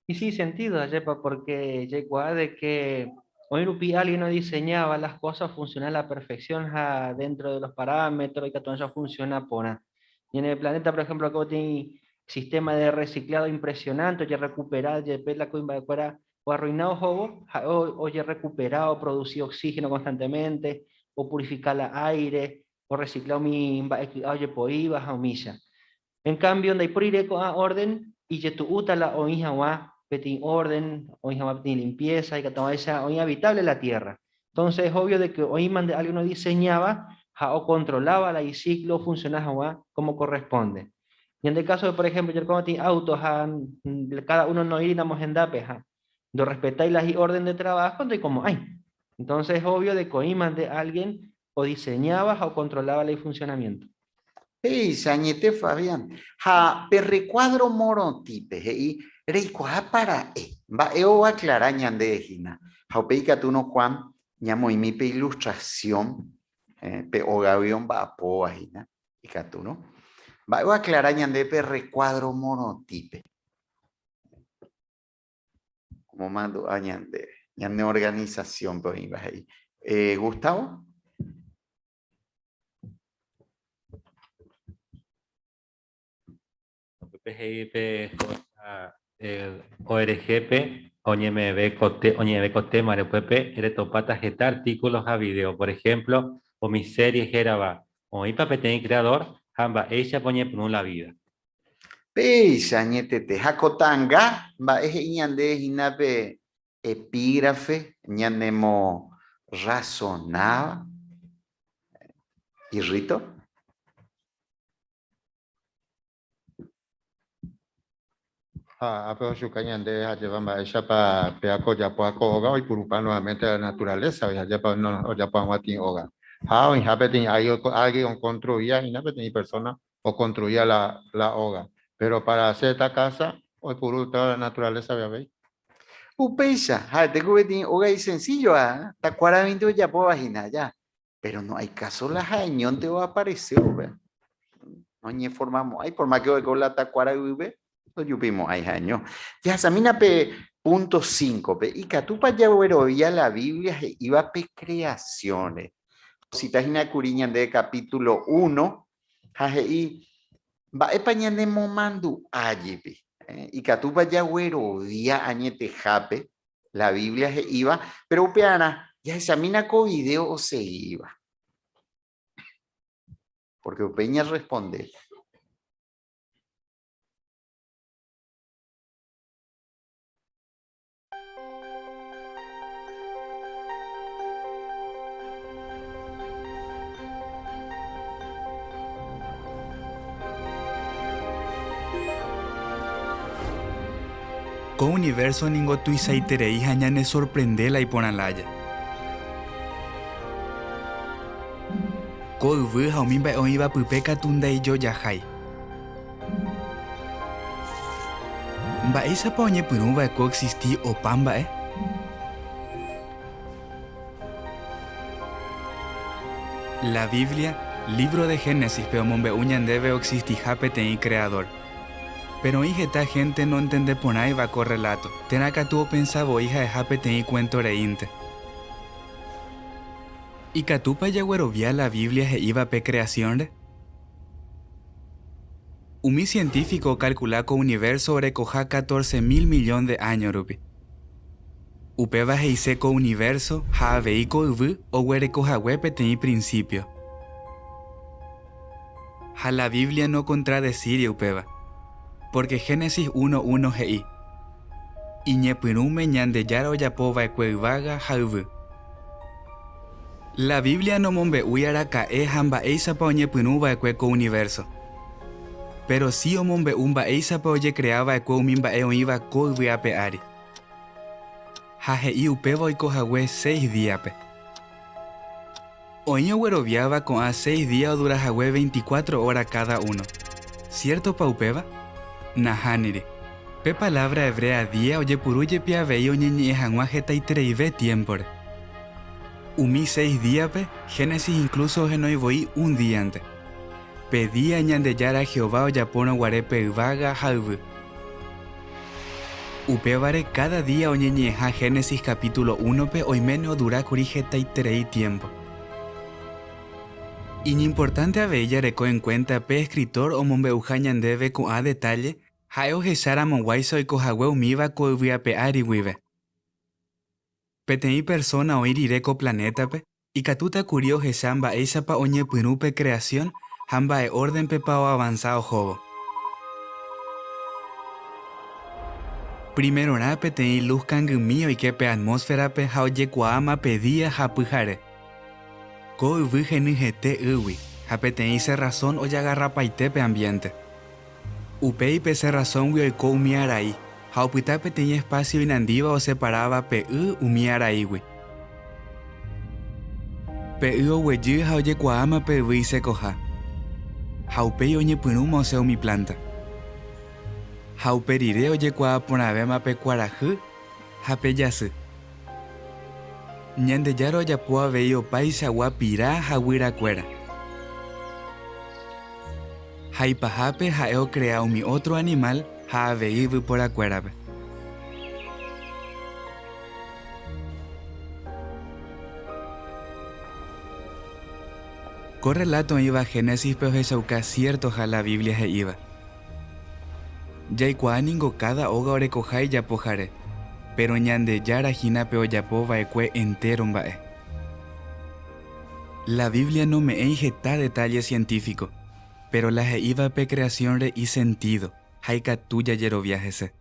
Y sí, sentido, ajépa, porque jaikuaa de que oĩ rupi alguien odiseñáva las cosas funcionan a la perfección ha dentro de los parámetros ikatu hag̃ua funciona porã. Ñane planeta, por ejemplo, ko peteĩ sistema de reciclado impresionante, ojerrecupera jepe la kuimba'ekuéra oarruina ohóvo, ha'e ojerrecupera, oproduci oxígeno constantemente, opurifica la aire, orrecicla umi mba'e ky'a ojepoíva ha umícha. En cambio, ndaipóri ko'ã orden ijetu'úta la oĩ hag̃ua peteĩ orden, oĩ hag̃ua peteĩ limpieza, ikatu hag̃uáicha oĩ habitable la tierra. Entonces, es obvio de que oĩma nde alguien odiseñáva ha ocontroláva la iciclo ofunciona hag̃ua como corresponde. Ñande caso, por ejemplo, yo como auto, ja, cada uno no ir hendape, ja. No respetáis la orden de trabajo, entonces como hay. Entonces es obvio de coiman de alguien o diseñaba o controlaba el funcionamiento. Péicha añete Fabián. Ha pe recuadro morotĩpe he'i reikuaápa ra'e mba'e oaclara ñandéve hína. Ha upéi ikatu no Juan ñamoĩmi pe ilustración eh, pe ógagui omba'apóva hína ikatu no. Mba'e oaclara ñandéve pe recuadro morotĩpe. Omomandu'a ñandéve, ñane organización-pe oĩva he'i. Eh, Gustavo. Upépe he'i pe ORG-pe oñeme'ẽve ko te, oñe'ẽve ko témare, upépe retopáta heta artículo ha video, por ejemplo, umi serie hérava Oĩpa peteĩ Creador ha Mba'éichapa oñepyrũ la vida. Péicha añetete. Ha ko ta'anga mba'e he'i ñande hína pe epígrafe ñanemorrazonáva. Irrito. Ha ápe ochuka ñande ha'éva mba'éichapa péa ko ojapo ko óga oipurupa nuevamente la naturaleza ha'épa ojapo hag̃ua tĩ óga. Ha oĩha peteĩ alguien oconstruía hína peteĩ persona oconstruía la, la óga. Pero para hacer esta casa oipuru toda la naturaleza avei. Upéicha, ha'ete ku peteĩ óga isencillo-va, takuaravínte ojapóva hína ja. Pero no hay caso la ha'eñónte oaparece upe. Noñeformamo'ãi, por más que oiko la takuára yvýpe, ndojupimo'ãi ha'eño. Jahasamína pe punto 5-pe, ikatúpa jaguerovia la Biblia he'íva pe creación-re. Osita hína kuri ñande capítulo 1 ha he'i mba'épa ñanemomandu'a jepi. Ikatúpa jaguerovia añetehápe la Biblia he'íva, péro upearã jahechamína ko vidéo osegíva. Pórke upéi ñarrespondéta. Ko universo ningo tuichaiterei ha ñanesorprende la iporã lája. Ko yvy ha umi mba'e oĩva pype katu ndaijojahái. Mba'éichapa oñepyrũ va'ekue oexisti opa mba'e? La Biblia, lívro de Génesispe omombe'u ñandéve oexistiha peteĩ Kreadór. Péro oĩ heta hénte nontendeporãiva ko rreláto, térã katu opensa voi ha'eha peteĩ kuénto reínte. Ikatúpa jaguerovia la Biblia he'íva pe kreasiónre? Umi sientífiko okalkula ko univérso orekoha catorce mil millón de áño rupi. Upéva he'ise ko univérso ha avei ko yvy oguerekohague peteĩ prinsípio. Ha la Biblia nokontradesíri upéva, pórke Génesis uno uno he'i, Iñepyrũme Ñandejára ojapo va'ekue yvága ha yvy. La Biblia nomombe'úi araka'e ha mba'éichapa oñepyrũ va'ekue ko univérso. Péro si omombe'u mba'éichapa ojekrea va'ekue umi mba'e oĩva ko yvy ape ári. Ha he'i upéva oiko hague seis díape. Oĩ ogueroviáva ko'ã seis día odura hague veinticuatro óra káda uno. Siértopa upéva? Nahániri. Pe palávra hebrea día ojepuru jepi avei oñeñe'ẽ hag̃ua hetaitereive tiémpore. Umi seis díape, Génesis inklúso ohenói voi un díante. Pe día Ñandejára Jehová ojapórõ guare pe yvága ha yvy. Upévare káda día oñeñe'ẽha Génesis kapítulo únope oiméne odura kuri hetaiterei tiémpo. Iñimportánte avei jareko enkuénta pe eskritór omombe'uha ñandéve ko'ã detálle ha'e ohecharamoguáicha oiko hague umíva ko yvy ape ári guive. Peteĩ persóna oĩ rire ko planétape, ikatúta kuri ohecha mba'éichapa oñepyrũ pe kreasión ha mba'e órdenpepa oavansa ohóvo. Primerorã peteĩ lus kangymi oike pe atmósferape ha ojekuaáma pe día ha pyhare. Ko yvy henyhẽte ýgui ha peteĩ serrasón ojagarrapaite pe ambiénte. Upéi pe serrasóngui oiko umi arai, ha opyta peteĩ espásio inandíva oseparáva pe y umi araígui. Pe y oguejy ha ojekuaáma pe yvy isekoha. Ha upéi oñepyrũma osẽ umi plánta. Ha upe rire ojekuaa porãvéma pe kuarahy ha pe jasy. Ñandejára ojapo avei opaichagua pira ha guyrakuéra. Ha ipahápe ha'e okrea umi ótro animál ha avei yvyporakuérape. Ko rreláto oĩva Génesispe ohechauka siertoha la Biblia he'íva. Jaikuaa ningo káda óga orekoha ijapohare, péro Ñandejára hína pe ojapo va'ekue entéro mba'e. La Biblia nome'ẽi heta detálle sientífiko, péro la he'íva pe kreasiónre isentído ha ikatu jajerovia hese.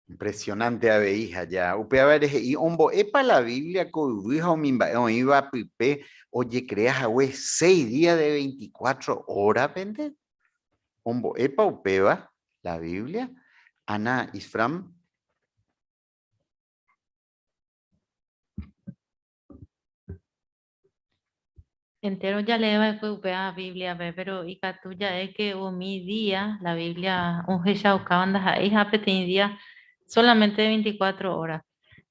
Impresionante avei ha ja. Upévare he'i ombo'épa la Biblia ko yvy ha umi mba'e oĩva pype ojekrea hague seis día de 24 hora-pente? Ombo'épa upéva la Biblia? Ana Isfram. Entero jalee va'ekue upéva Bíbliape, péro ikatu ja'e ke umi día la Biblia ohechaukáva ndaha'eiha peteĩ día solamente 24 óra.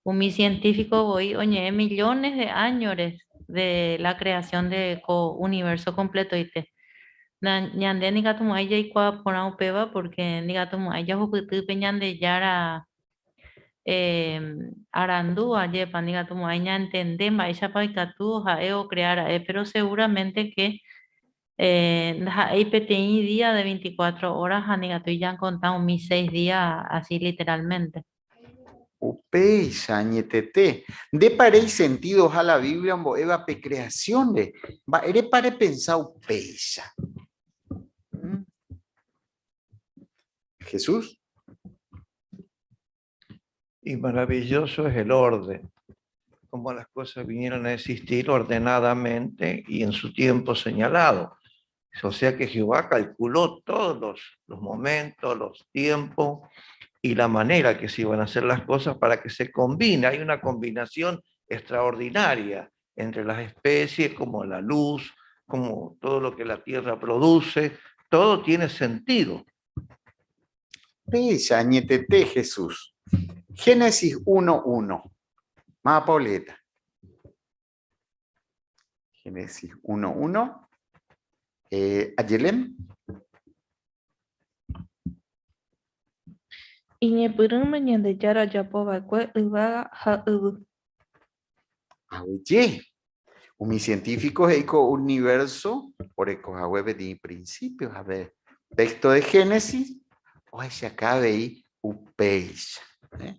Umi sientífiko voi oñe'ẽ millones de áñore de la creación de ko universo kompletoite. Ñande ndikatumo'ãi jaikuaa porã upéva pórke ndikatumo'ãi jahupyty pe Ñandejára arandu ajépa ndikatumo'ãi ñantende mba'éichapa ikatu ha'e okrea ra'e, péro seguramente ke ndaha'éi peteĩ día de 24 horas ha ndikatúi ñakonta umi seis día asi literalmente. Upéicha añetete. Ndépa ere isentidoha la Biblia ombo'éva pe creación-re? Mba'érepa repensa upéicha? Jesús. Y maravilloso es el orden, como las cosas vinieron a existir ordenadamente y en su tiempo señalado. O sea que Jehová calculó todos los, los momentos, los tiempos y la manera que se iban a hacer las cosas para que se combine. Hay una combinación extraordinaria entre las especies, como la luz, como todo lo que la tierra produce, todo tiene sentido. Péicha añetete Jesús. Génesis 1.1. Máva Pauleta. Génesis 1.1. Eh, Ayelén. Iñepyrũme Ñandejára ojapo va'ekue yvága ha yvy. Aguyje. Umi científico he'i ko universo oreko hague peteĩ principio ha pe texto de Génesis ohechaka avei upéicha. Eh?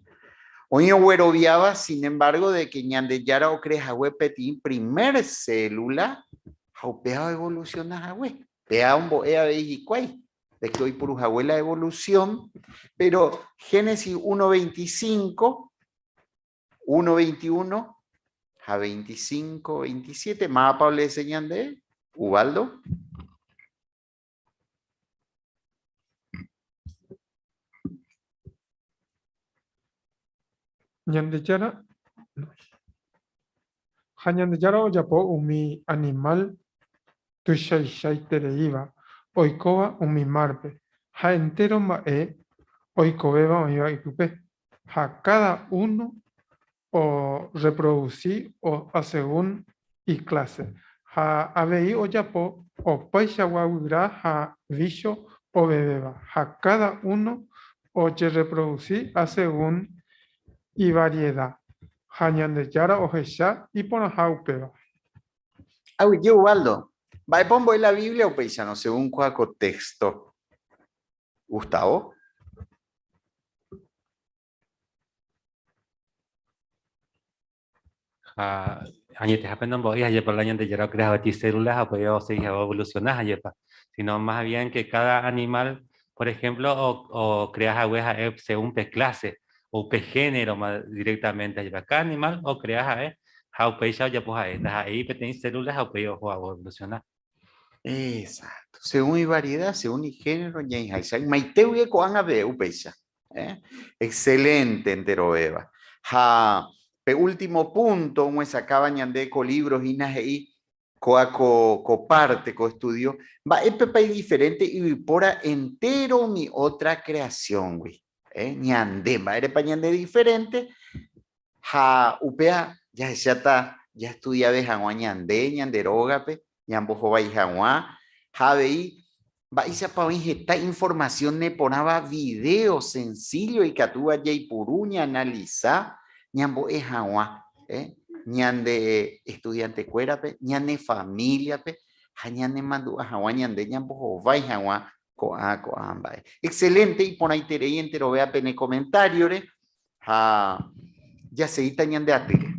Oĩ ogueroviáva, sin embargo, de que Ñandejára ocrea hague peteĩ primer célula ha upéva oevoluciona hague. Péa ombo'e avei hikuái de que oipuru hague la evolución, pero Génesis 1.25 1, 21 ha 25, 27. Mávapa oleese ñande? Ubaldo. Ñandejára ha Ñandejára ojapo umi animál tuichaichaitereíva oikóva umi márpe ha entéro mba'e oikovéva oĩva ipype. Ha káda uno orreprodusi asegún ikláse. Ha avei ojapo opaichagua guyra ha vícho ovevéva, ha káda uno ojerreprodusi asegún ivarieda. Ha Ñandejára ohecha iporãha upéva. Aguyje Ubaldo, mba'épa ombo'e la Biblia upéicharõ según kua ko téxto? Gustavo. Ha añetehápe nombo'éi ajépa la Ñandejára ocrea hague células ha upéi osegi hague oevoluciona ajépa, sino más bien que cada animal, por ejemplo, ocrea hague ha'e según pe clase o pe género directamente ajépa, cada animal ocrea ha'e. Ha upéicha ojapo ha'e, ndaha'éi peteĩ célula ha upéi oho oevoluciona. Exacto. Según ivariedad, según igénero, ñaĩháicha. Ymaite guive ko'ág̃a peve upéicha. Eh? Excelente enterovéva. Ha pe último punto omyesakãva ñande ko libro hína he'i kóa ko, ko parte, ko estudio, mba'épepa idiferente yvypóra entero umi otra creación-gui. Eh? Ñande, mba'érepa ñande diferente? Ha upéva jahecháta jaestudiave hag̃ua ñande, ñande rógape, ñambohovái hag̃ua, ha avei mba'éichapa oĩ heta informasión neporãva vidéo sensíllo ikatúva jaipuru ñaanalisa ñambo'e hag̃ua ñande estudiantekuérape, ñane famíliape ha ñanemandu'a hag̃ua ñande ñambohovái hag̃ua ko'ã ko'ã mba'e. Excelente, iporãiterei enterovea pene komentáriore ha jaseíta ñande atýre.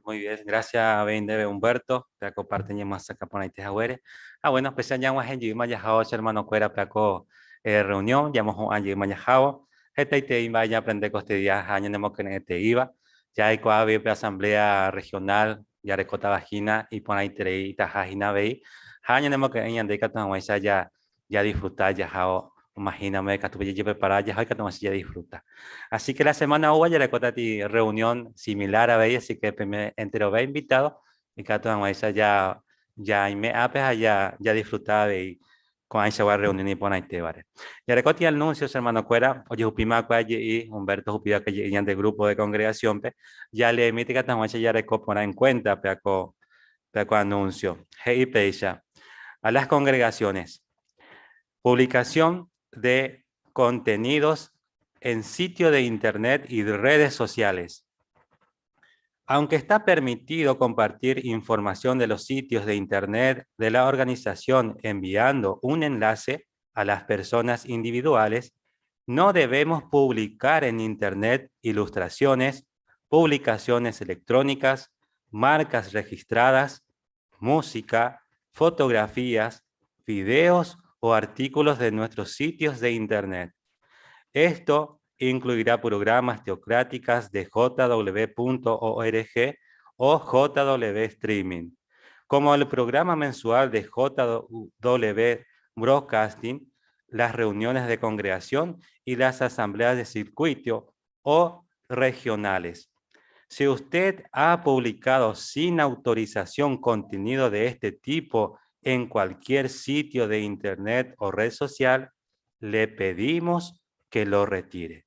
Muy bien, gracias avei ndéve Humberto, pe ko parte ñemyasakã porãite haguére. Ha bueno, péicha ñag̃uahẽ jeýma jahávo che hermano-kuéra pe ko eh, reunión, ñamohu'ã jeýma jahávo. Hetaitei mba'e ñaaprende kostedia ha ñanemokyre'ỹeteíva. Jaikuaa avei pe asamblea regional jarekótava hína iporãiterei itaha hína avei. Ha ñanemokyre'ỹ ñande ikatu hag̃uáicha ja jadisfruta jahávo imagíname katu jajeprepara jaha ikatu hag̃uáicha jadisfruta. Así que la semana oúva jarekóta ti reunión similar avei, así que peime enterove invitado ikatu hag̃uáicha ja jaime ápe ha ja jadisfruta avei ko'ãichagua reunión iporãitévare. Jareko ti anuncios hermano-kuéra ojehupíma va'ekue aje'i Humberto ohupi va'ekue aje'i ñande grupo de congregación-pe, jaleemíta ikatu hag̃uáicha jareko porã en cuenta pe ako pe ko anuncio. He'i péicha, A las congregaciones. Publicación de contenidos en sitio de internet y redes sociales. Aunque está permitido compartir información de los sitios de internet de la organización enviando un enlace a las personas individuales, no debemos publicar en internet ilustraciones, publicaciones electrónicas, marcas registradas, música, fotografías, videos o artículos de nuestros sitios de internet. Esto incluirá programas teocráticas de jw.org o JW Streaming, como el programa mensual de JW Broadcasting, las reuniones de congregación y las asambleas de circuito o regionales. Si usted ha publicado sin autorización contenido de este tipo en cualquier sitio de internet o red social, le pedimos que lo retire.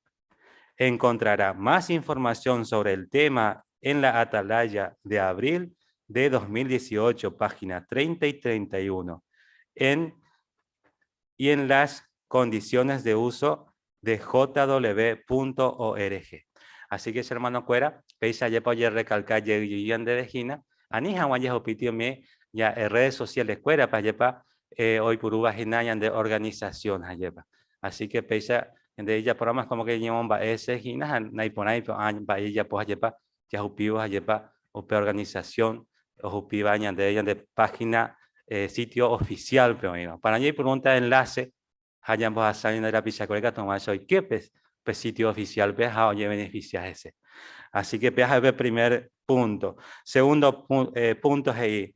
Encontrará más información sobre el tema en la Atalaya de abril de 2018, página 30 y 31, en, y en las condiciones de uso de jw.org. Así que, hermano kuéra, péicha jepa ojerrecalca jey ñandéve hína, ani hag̃ua jehupity umi ja redes sociales kuéra pa jepa eh, oipurúva hína ñande organización ha jepa. Así que péicha ñande ijapóramo como que ñemomba'ese hína ha naiporãi ko'ã mba'e jajapo ha jepa jahupívo ha jepa upe organización ohupíva ñande ñande página eh, sitio oficial-pe oĩva. Para ñaipurúnte enlace ha ñambohasa ñande rapichakuéra ikatu hag̃uáicha oike pe, pe sitio oficial-pe ha oñebeneficia hese. Así que péa ha'e pe primer punto. Segundo eh, punto he'i,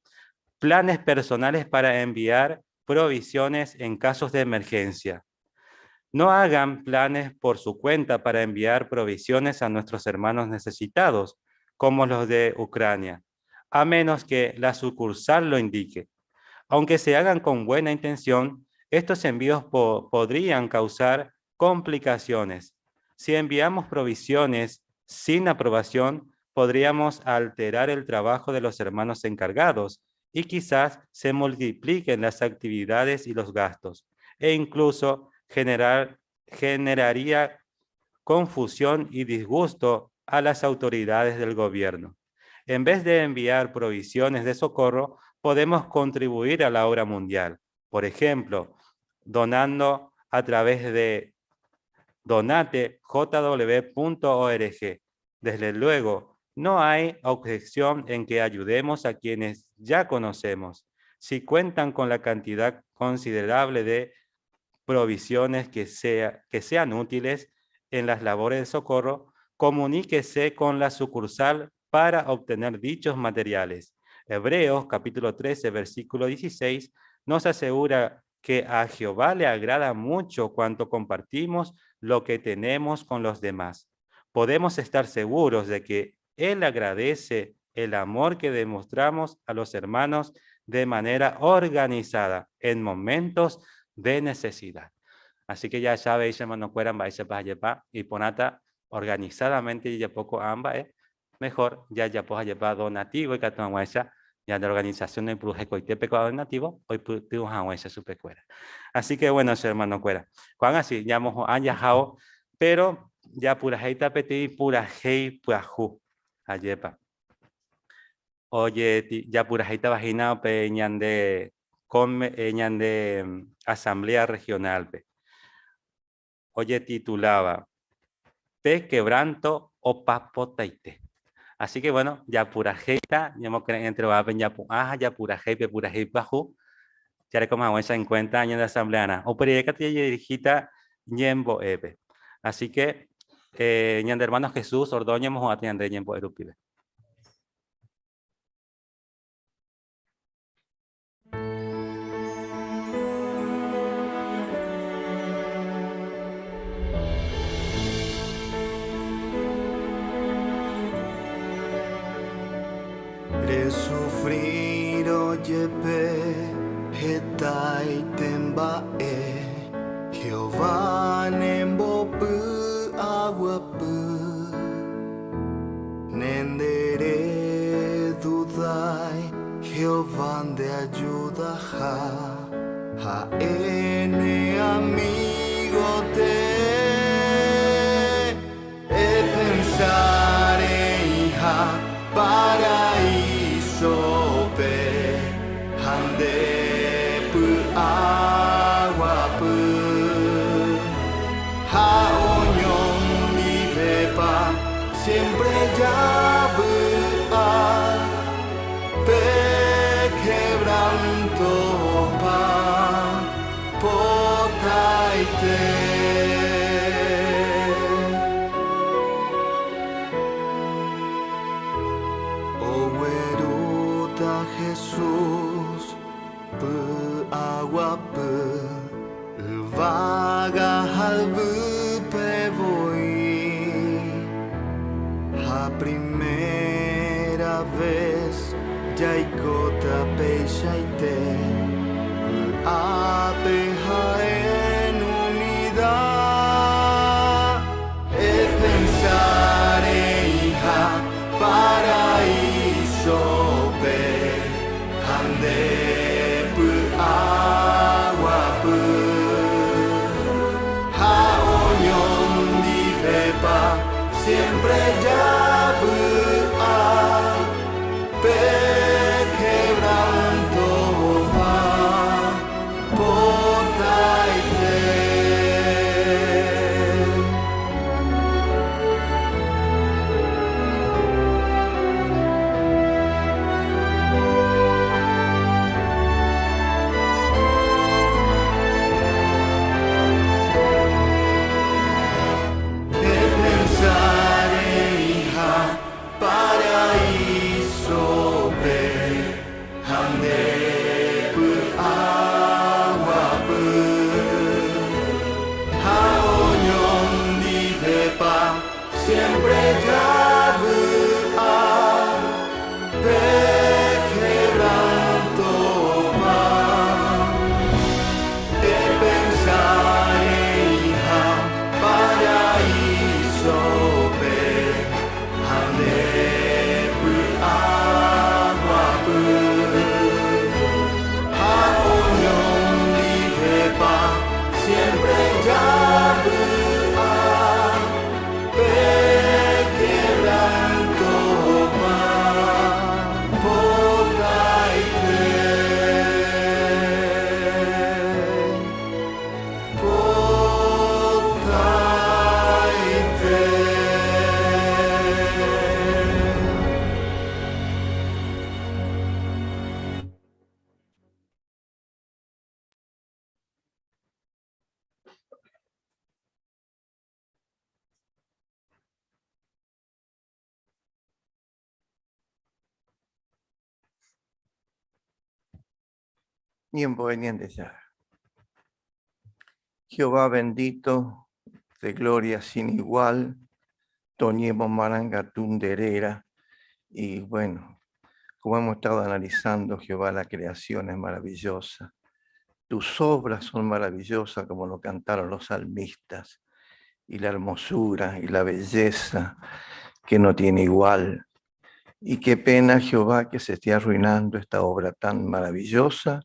planes personales para enviar provisiones en casos de emergencia. No hagan planes por su cuenta para enviar provisiones a nuestros hermanos necesitados, como los de Ucrania, a menos que la sucursal lo indique. Aunque se hagan con buena intención, estos envíos podrían causar complicaciones. Si enviamos provisiones sin aprobación, podríamos alterar el trabajo de los hermanos encargados y quizás se multipliquen las actividades y los gastos, e incluso generar, generaría confusión y disgusto a las autoridades del gobierno. En vez de enviar provisiones de socorro, podemos contribuir a la obra mundial. Por ejemplo, donando a través de donatejw.org. Desde luego, no hay objeción en que ayudemos a quienes ya conocemos. Si cuentan con la cantidad considerable de provisiones que, sea, que sean útiles, en las labores de socorro, comuníquese con la sucursal para obtener dichos materiales. Hebreos capítulo 13, versículo 16 nos asegura que a Jehová le agrada mucho cuanto compartimos lo que tenemos con los demás. Podemos estar seguros de que Él agradece el amor que demostramos a los hermanos de manera organizada en momentos de necesidad. Así que ya sabéis, hermano, cueran, vais a y ponata organizadamente y ya poco amba, mejor ya ya poja llevar donativo y catuanguesa ya de organización de Prujecoitepe donativo, hoy esa supecuera. Así que bueno, hermano cuera. Juan así, ya mojo jao, pero ya pura heita peti pura hei puaju. Ayepa. Oye, ya pura heita vagina pe ñande come ñande asamblea regional pe. Oye titulaba Pe quebranto o papotaite. Así que bueno, ya pura heita, ya mo entre va ya pu aja, ya pura hei pe pura hei paju. Ya le como esa en cuenta año de asamblea. O perieka te dirigita ñembo epe. Así que ñande hermanos Jesús Ordóñez mojo ñande ñembo erupibe. Resufriro jepe hetaite mba'e Jehová nembopy aguapy Nendere dudai Jehová nde ayudaha Ha'e ne amigo te Epensare hija paraíso pe Hande py'aguapy Ha oñondivepa siempre javy'a Pe quebranto pa potaite. Oguerúta Jesús py'aguapy yvága ha yvýpe voi. Ha primera vez jaikóta peichaite vy'ápe ha en unidad. Epensare hija paraísope ha nde py'aguapy. Ha oñondivepa siempre javy'a pe quebranto opa potaite. Ñembo'e Ñandejára. Jehová bendito, de gloria sin igual, toñemomarangatu nde réra. Y bueno, como hemos estado analizando, Jehová, la creación es maravillosa. Tus obras son maravillosas, como lo cantaron los salmistas, y la hermosura y la belleza que no tiene igual. Y qué pena, Jehová, que se esté arruinando esta obra tan maravillosa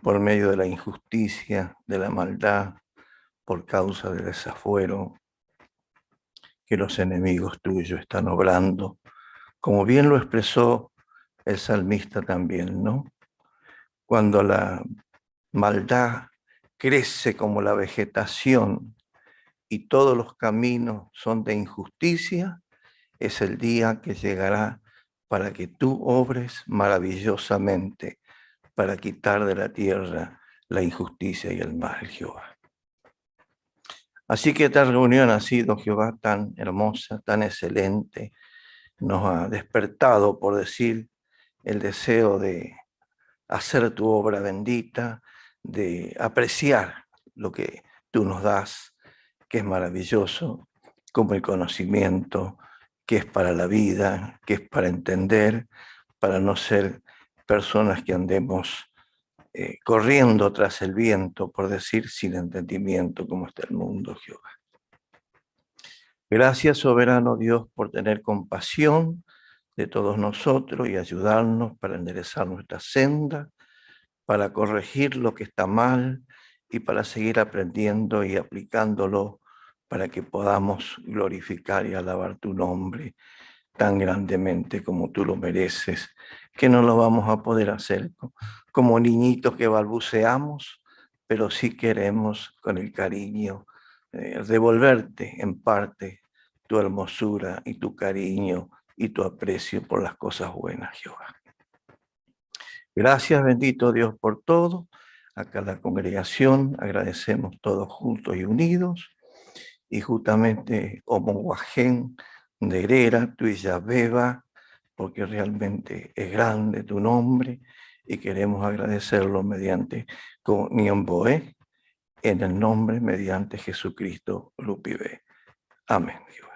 por medio de la injusticia, de la maldad, por causa del desafuero que los enemigos tuyos están obrando, como bien lo expresó el salmista también, ¿no? Cuando la maldad crece como la vegetación y todos los caminos son de injusticia, es el día que llegará para que tú obres maravillosamente para quitar de la tierra la injusticia y el mal, Jehová. Así que esta reunión ha sido, Jehová, tan hermosa, tan excelente, nos ha despertado, por decir, el deseo de hacer tu obra bendita, de apreciar lo que tú nos das, que es maravilloso, como el conocimiento, que es para la vida, que es para entender, para no ser personas que andemos corriendo tras el viento, por decir, sin entendimiento, como está el mundo, Jehová. Gracias, soberano Dios, por tener compasión de todos nosotros y ayudarnos para enderezar nuestra senda, para corregir lo que está mal y para seguir aprendiendo y aplicándolo para que podamos glorificar y alabar tu nombre tan grandemente como tú lo mereces, que no lo vamos a poder hacer como niñitos que balbuceamos, pero sí queremos con el cariño devolverte en parte tu hermosura y tu cariño y tu aprecio por las cosas buenas, Jehová. Gracias, bendito Dios, por todo. Acá la congregación agradecemos todos juntos y unidos. Y justamente Omoguajén de Herera, Tuya Beba, porque realmente es grande tu nombre y queremos agradecerlo mediante con Niomboé, en el nombre mediante Jesucristo Lupibe. Amén, Jehová.